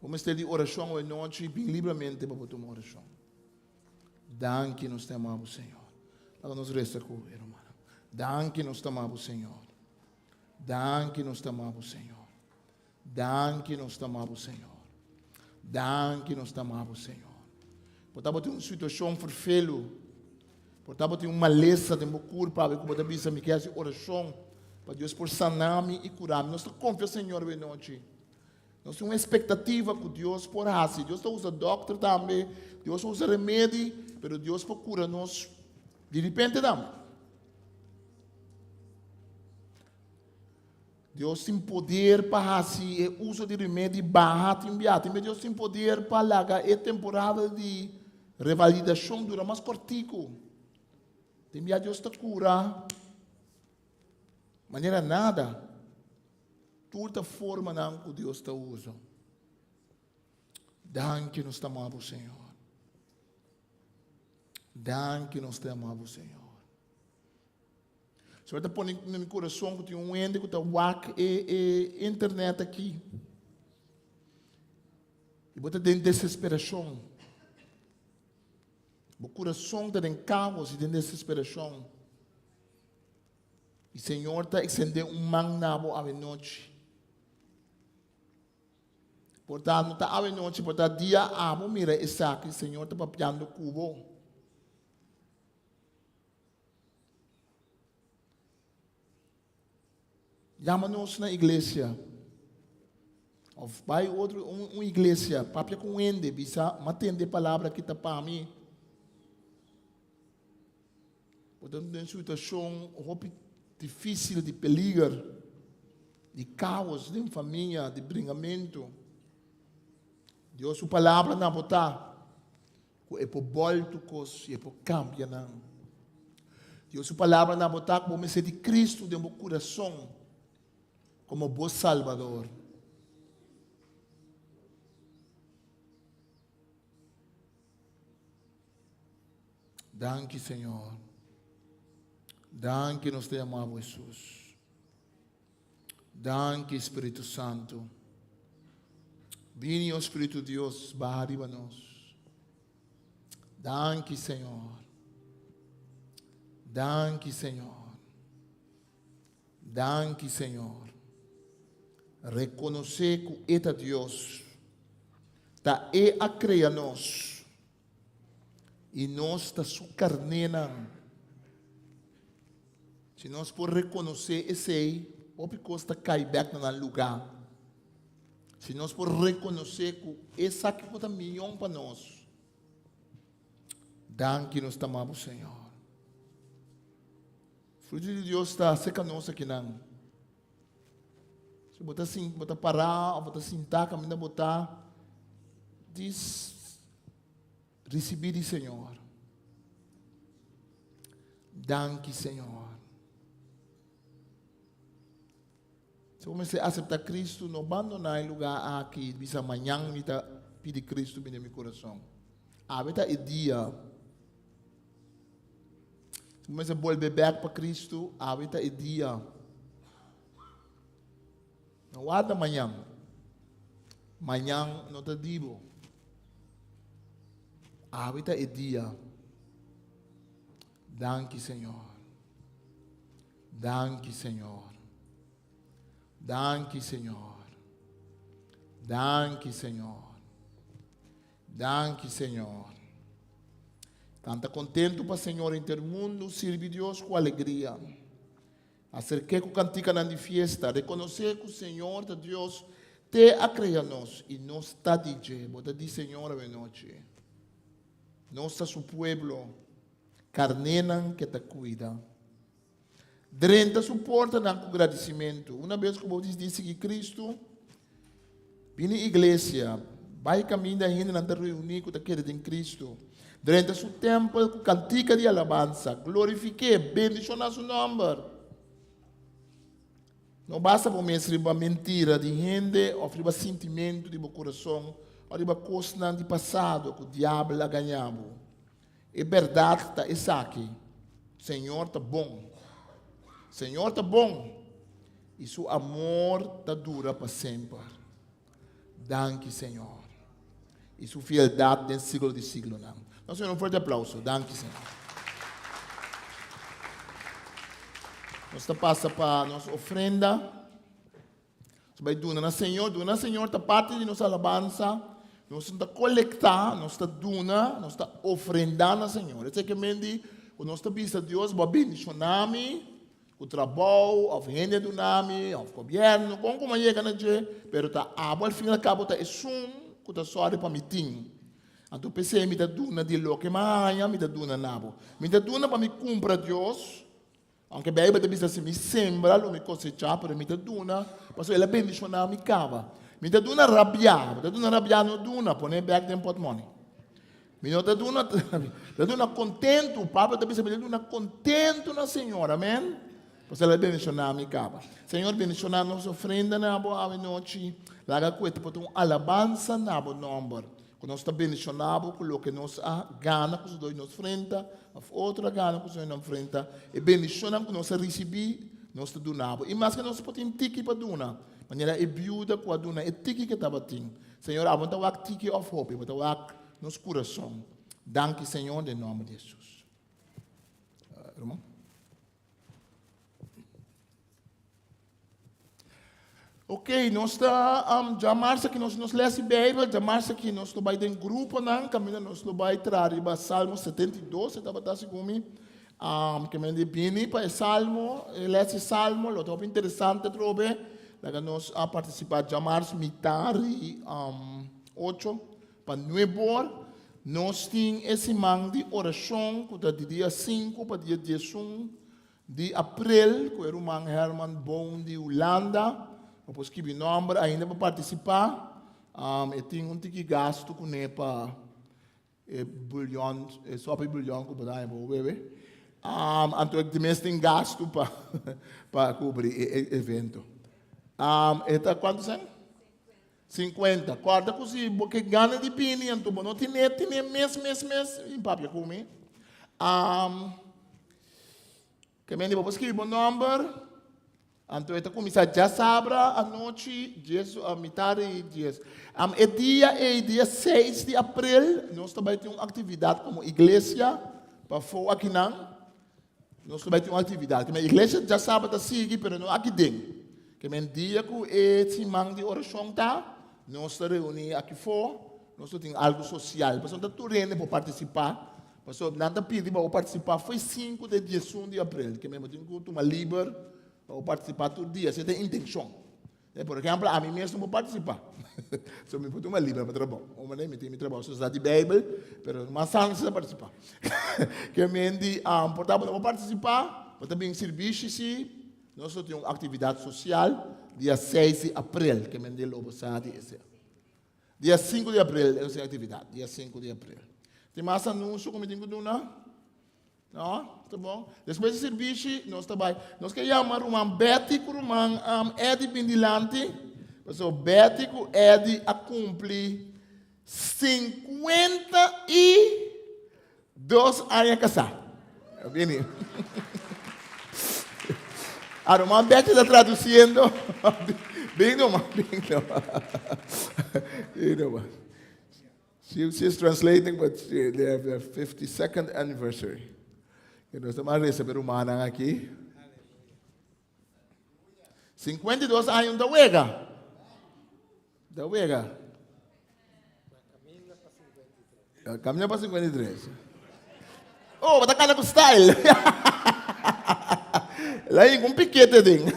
Bo mester di orashon awe nochi, bin libramente pa bo tuma orashon. Danki nos ta ama bo, Señor. Laga nos resa ku e rumannan. Danki nos ta ama bo, Señor. Danki nos ta ama bo, Señor. Danki nos ta ama bo, Señor. Danki nos ta ama bo, Señor. Por tabatin un situashon ferfelu, por tabatin un malesa den bo kurpa, awe ku bo ta bisa mi ke hasi orashon pa Dios por sana mi i kura mi. Nos ta konfia Señor awe nochi. Nos tin un espektativa ku Dios por hasi. Dios ta usa dòkter tambe, Dios ta usa remedi, pero Dios por kura nos diripente tambe. Dios tin poder pa hasi e uso di remedi baha tin bia. Tin bia Dios tin poder pa laga e temporada di revalidashon dura mas kortiku. Tin bia Dios ta kura manera nada. Tur ta formanan ku Dios ta usa. Danki nos ta ama bo, Señor. Danki nos ta ama bo, Señor. Señor ta pone na mi kurason ku tin un hende ku ta wak e e internet aki. I bo ta den desesperashon. Bo kurason ta den kaos i den desesperashon. I Señor ta ekstendé un man na bo awe nochi. Por ta no ta awe nochi, por ta dia abo mira esaki, Señor ta papiando ku bo. Yama nos na iglesia. Of bai otro un, un iglesia, papia ku un hende, bisa, ma tende palabra ki ta pa mi. Bo ta den situashon hopi difísil di peliger, di kaos den famia, di bringamentu. Dios su palabra na bo ta. Ku e por bòltu kos i e por kambia nan. Dios su Palabra na bo ta ku bo mester di Kristu den bo kurason komo bo Salbador. Danki Señor. Danki nos ta yama bo Hesus. Danki Spiritu Santu. Bini o Spiritu Dios baha riba nos. Danki Señor. Danki Señor. Danki Señor. Rekonosé ku E ta Dios. Ta E a krea nos. I nos ta su karnénan. Si nos por rekonosé esei, hopi kos ta kai bèk na nan lugá. Si nos por rekonosé ku esaki ku ta mion pa nos. Danki nos ta ama bo, Señor. Fruto di Dios ta serka nos akinan. Si bo ta sin, bo ta pará òf bo ta sintá kaminda bo ta, dis risibí di Señor. Danki Señor. Si bo mester aseptá Kristu, no bandoná e lugá aki i bisa mañan mi ta pidi Kristu bini den mi kurason. Awe ta e dia. Si bo mester bolbe bèk pa Kristu, awe ta e dia. No warda mañan. Mañan no ta di bo. Awe ta e dia. Danki, Señor. Danki, Señor. Danki, Señor. Danki, Señor. Danki, Señor. Kanta kontentu pa Señor henter mundu, sirbi Dios ku alegria. Aserk'é ku kantikanan di fiesta, rekonosé ku Señor ta Dios, t'e a krea nos i nos ta di dje. Bo ta di Señor awenochi. Nos ta su pueblo, karnénan k'e ta kuida. Drenta su portanan ku gradisimentu. Una bes ku bo disidí sigui Kristu, bini iglesia, bai kaminda hendenan ta reuní ku ta kere den Kristu. Drenta su tèmpel ku kantika di alabansa, glorifik'é, bendishoná su nòmber. No basa bo mes riba mentira di hende òf riba sintimentu di bo kurason òf riba kosnan di pasado ku diabel a gaña bo. E bèrdat ta esaki, Señor ta bon. Señor ta bon, i su amor ta dura pa semper. Danki, Señor, i su fieldat den siglo di siglonan. Nos Señor un fuerte aplauso. Danki, Señor. Nos ta pasa pa nos ofrenda. Nos bai duna na Señor. Duna na Señor ta parti di nos alabansa. Nos no ta kolektá, nos ta duna, nos ta ofrendá na Señor. Esei ke men di ku nos ta bisa Dios, bo a bendishoná mi ku trabou, òf hende a duna mi, òf gobièrnu, kon ku mi a yega na dje, pero ta abo al fin al kabo ta esun ku ta sòri pa mi tin. Anto p'esei mi ta duna di loke mi a haña, mi ta duna na bo. Mi ta duna pa mi kumpra Dios. Aunke Bijbel ta bisa si mi sembra lo mi kosechá, pero mi ta duna pasobra el a bendishoná mi kaba. Mi ta duna rabiá, bo ta duna rabiá no duna, pone bèk den pòtmòni. Mi no ta duna, mi ta duna kontentu, Pablo ta bisa mi ta duna kontentu na Señor, amèn, pasobra el a bendishoná mi kaba. Señor bendishoná nos ofrenda na bo awe nochi, laga ku e ta por ta un alabansa na bo nòmber. Ku nos ta bendishoná bo ku loke nos a gana ku su dor di nos frenta, òf otro a gana ku su dor di nan frenta, e bendishonnan ku nos a risibí, nos ta duna bo. I maske nos por tin tiki pa duna, manera e biuda ku a duna e tiki ku e tabatin. Señor, abo no ta wak tiki òf hopi, bo ta wak nos kurason. Danki, Señor, den nòmber di Hesus. Ruman. Ok, nos ta um, djamars aki nos nos les di Bijbel, djamars aki nos lo bai den gruponan, kaminda nos lo bai tra riba Salmo 72, e tabata segun mi. Um, ke men di bini pa e Salmo, e les di Salmo, lo ta hopi interesante atrobe. Laga nos a participa djamars mitar di um, ocho pa nuebe or. Nos tin e siman di orashon ku ta di dia sinku pa dia diesun Di aprel ku e ruman Herman Boon di Hulanda. Bo por skibi nòmber ainda pa partisipá. E tin un tiki gastu kuné pa e bulyon, e sopi bulyon ku bo ta haña pa bo bebe. Anto e mes tin gastu pa pa kubri e evento. E ta kuantu sèn? 50. Kòrda ku si bo ke gana di bini anto bo no tine tine mes mes mes bin papia ku mi. Ke mende bo por skibi bo nòmber anto e ta kuminsá djasabra anochi dies mitar di dies. E dia ei dia seis di aprel nos ta bai tin un aktividat komo iglesia pafó akinan. Nos lo bai tin un aktividat. Ke men iglesia djasabra ta sigui, pero no aki den. Ke men dia ku e siman di orashon ta, nos ta reuní aki fo, nos lo tin algu sosial. Pasobra no ta tur hende por partisipá, pasobra nan ta pidi pa bo partisipá fo'i sinku te diesun di aprel. Ke men bo tin ku tuma liber pa bo partisipá tur dia, si e ta e intenshon. Por ehempel, ami mes no por participa. So mi por tuma liber pa trabou. Un manera mi tin mi trabou Sociedad di Bijbel, pero mas santo si ta participa. Ke men di, um, por ta bo no por participa, bo ta bin sirbishi si, nos lo tin un actividad social dia 6 di april, ke men di lo bo sa di ese. Dia 5 di april nos tin actividad, dia 5 di april. Tin mas anuncio ku mi tin ku duna? No? Ta bon. Despues di sirbishi, nos ta bai. Nos ke yama ruman Betty ku ruman um, Eddie bin dilanti. Pasobra Betty ku Eddie a kumpli 52 aña kasá. Bini. A ruman Betty ta tradusiendo. Bin numa, bin numa. Bin numa. She, she's translating, but she, they have their 52nd anniversary. Que nos ta reza pa rumannan aki. 52 años da wega. Da wega. Camina pa 53. Oh, bo ta kana ku style. El a hinka un pikete den.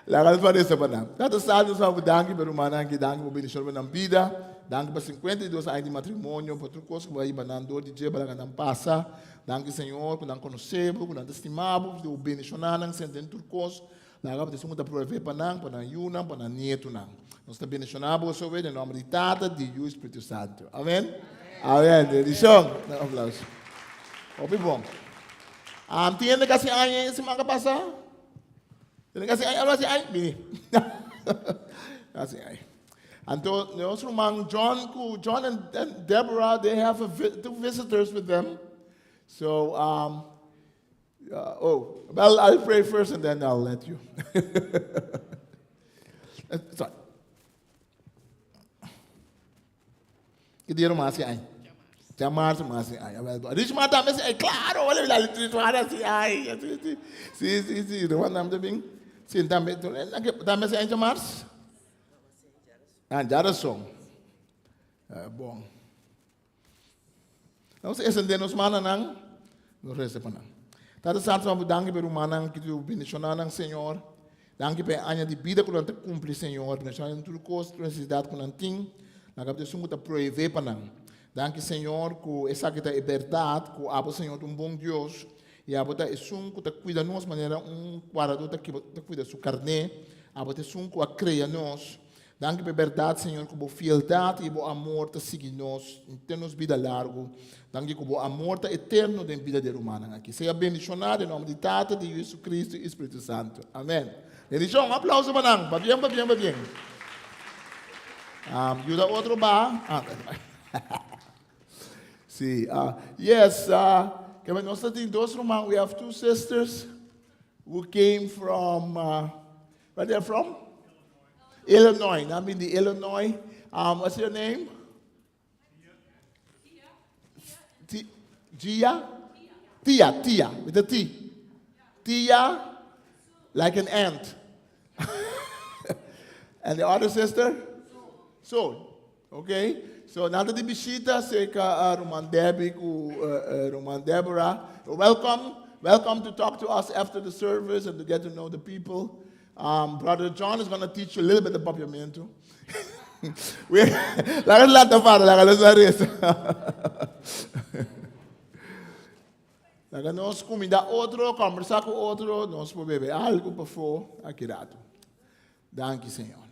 Laga nos parese pa nan. Tata Santu, nos ta danki pa e rumannan aki, danki pa bo bendishon riba nan bida, danki pa 52 aña di matrimonio, pa tur kos ku bo a hiba nan dor di dje pa laga nan pasa. Danki Señor ku nan konosé bo, ku nan ta stima bo, ku bo bendishoná nan senter den tur kos. Laga bo ta esun ku ta provee pa nan, pa nan yunan, pa nan nietunan. Nos ta bendishoná boso awe den nòmber di Tata, di Yu i Spiritu Santu. Amen. Amen. Bendishon. Un aplauso. Hopi bon. Um, tin hende kasi aña e siman ka pasa? Tin kasi aña, kasi aña? Bini. Kasi aña. Anto, nos ruman John ku John and, and Deborah, they have a vi two visitors with them. So, um, Uh, oh, well, I'll pray first and then I'll let you. Eh, sorry. Ki dia mas ai? Ya marzo mas ai. Rich man tambe si ai, claro, wala la rich man si ai. Sí, sí, sí, sí, Roman tambe bin. Sí, tambe, tambe si ai ya marzo. Ah, ya razón. Uh, bon. Nos extendé nos mananan, nos reza pa nan. Tata Santo, nos danki pa e rumannan ki tu bendiciona nan, Señor. Danki pa e aña di bida ku nan ta cumpli, Señor. Bendiciona nan tur cos, tur necesidad ku nan tin. Laga bo ta esun ku ta proeve pa nan. Danki, Señor, ku esaki ta e berdad, ku abo, Señor, ta un bon Dios, i abo ta esun ku ta cuida nos manera un guardador ta cuida su carné. Abo ta esun ku a crea nos. Danki pa e bèrdat, Señor, ku bo fieldat i bo amor ta sigui nos den nos bida largu. Danki ku bo amor ta eterno den bida di e rumannan aki. Sea bendishoná den nòmber di Tata, di Yu Jesucristo i Spiritu Santu. Amèn. Bendishon. Un aplauso pa nan. Pabien, pabien, pabien. Um, yuda otro ba. Ah, sí, uh, yes, uh, keme nos ta tin dos ruman. We have two sisters who came from, uh, where they are from? Illinois. Nan bin di Illinois. Um, what's your name? T Gia? Tia, Tia, with a T. Tia, like an ant. And the other sister? So, okay. So, nada di bishita cerca uh, Roman Debbie ku uh, uh, Roman Deborah. Welcome, welcome to talk to us after the service and to get to know the people. Um, Brother John is going to teach you a little bit of papiamento. Laga lanta para, laga los resa. Laga nos kumindá otro, kombersá ku otro, nos por bebe algu pafó aki ratu. Danki, Señor.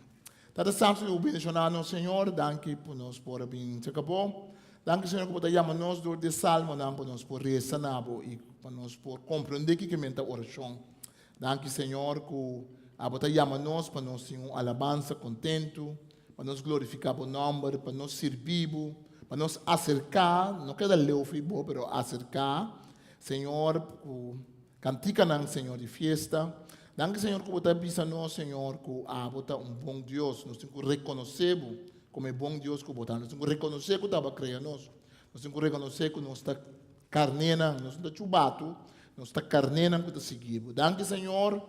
Tata Santu, bo bendishoná nos, Señor. Danki pa nos por a bin serka bo. Danki, Señor, ku bo ta yama nos dor di e salmonan pa nos por resa na bo i pa nos por komprendé kiko ta orashon. Danki Señor ku abo ta yama nos pa nos tin un alabansa kontentu, pa nos glorifiká bo nòmber, pa nos sirbi bo, pa nos aserká, no keda leu fi bo, pero aserká, Señor, ku kantikanan, Señor, di fiesta. Danki Señor ku bo ta bisa nos, Señor, ku abo ta un bon Dios. Nos tin ku rekonosé bo komo e bon Dios ku bo ta. Nos tin ku rekonosé ku ta abo a krea nos. Nos tin ku rekonosé ku nos ta Karnénan, nos no ta chubatu, nos ta karnénan ku ta sigui bo. Danki Señor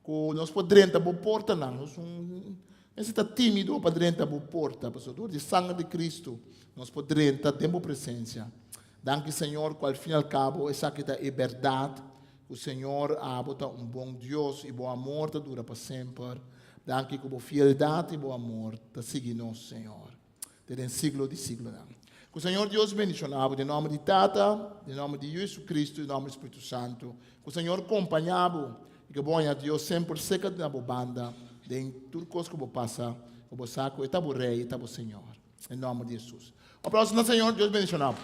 ku nos por drenta bo portanan. Nos no mester ta tímido pa drenta bo porta, pasobra dor di sanger di Kristu nos por drenta den bo presensia. Danki Señor ku al fin al kabo esaki ta e bèrdat, ku Señor abo ta un bon Dios i bo amor ta dura pa semper. Danki ku bo fieldat i bo amor ta sigui nos, Señor. te den siglo di siglonan. Ku Señor Dios bendishoná bo den nòmber di Tata, den nòmber di Yu Jesucristo i nòmber di Spiritu Santu. Ku Señor kompañá bo i ku bo haña Dios semper serka na bo banda den tur kos ku bo pasa, ku bo sa ku e ta bo Rei, e ta bo Señor. Den nòmber di Jesus. Un aplauso na Señor, Dios bendishoná bo.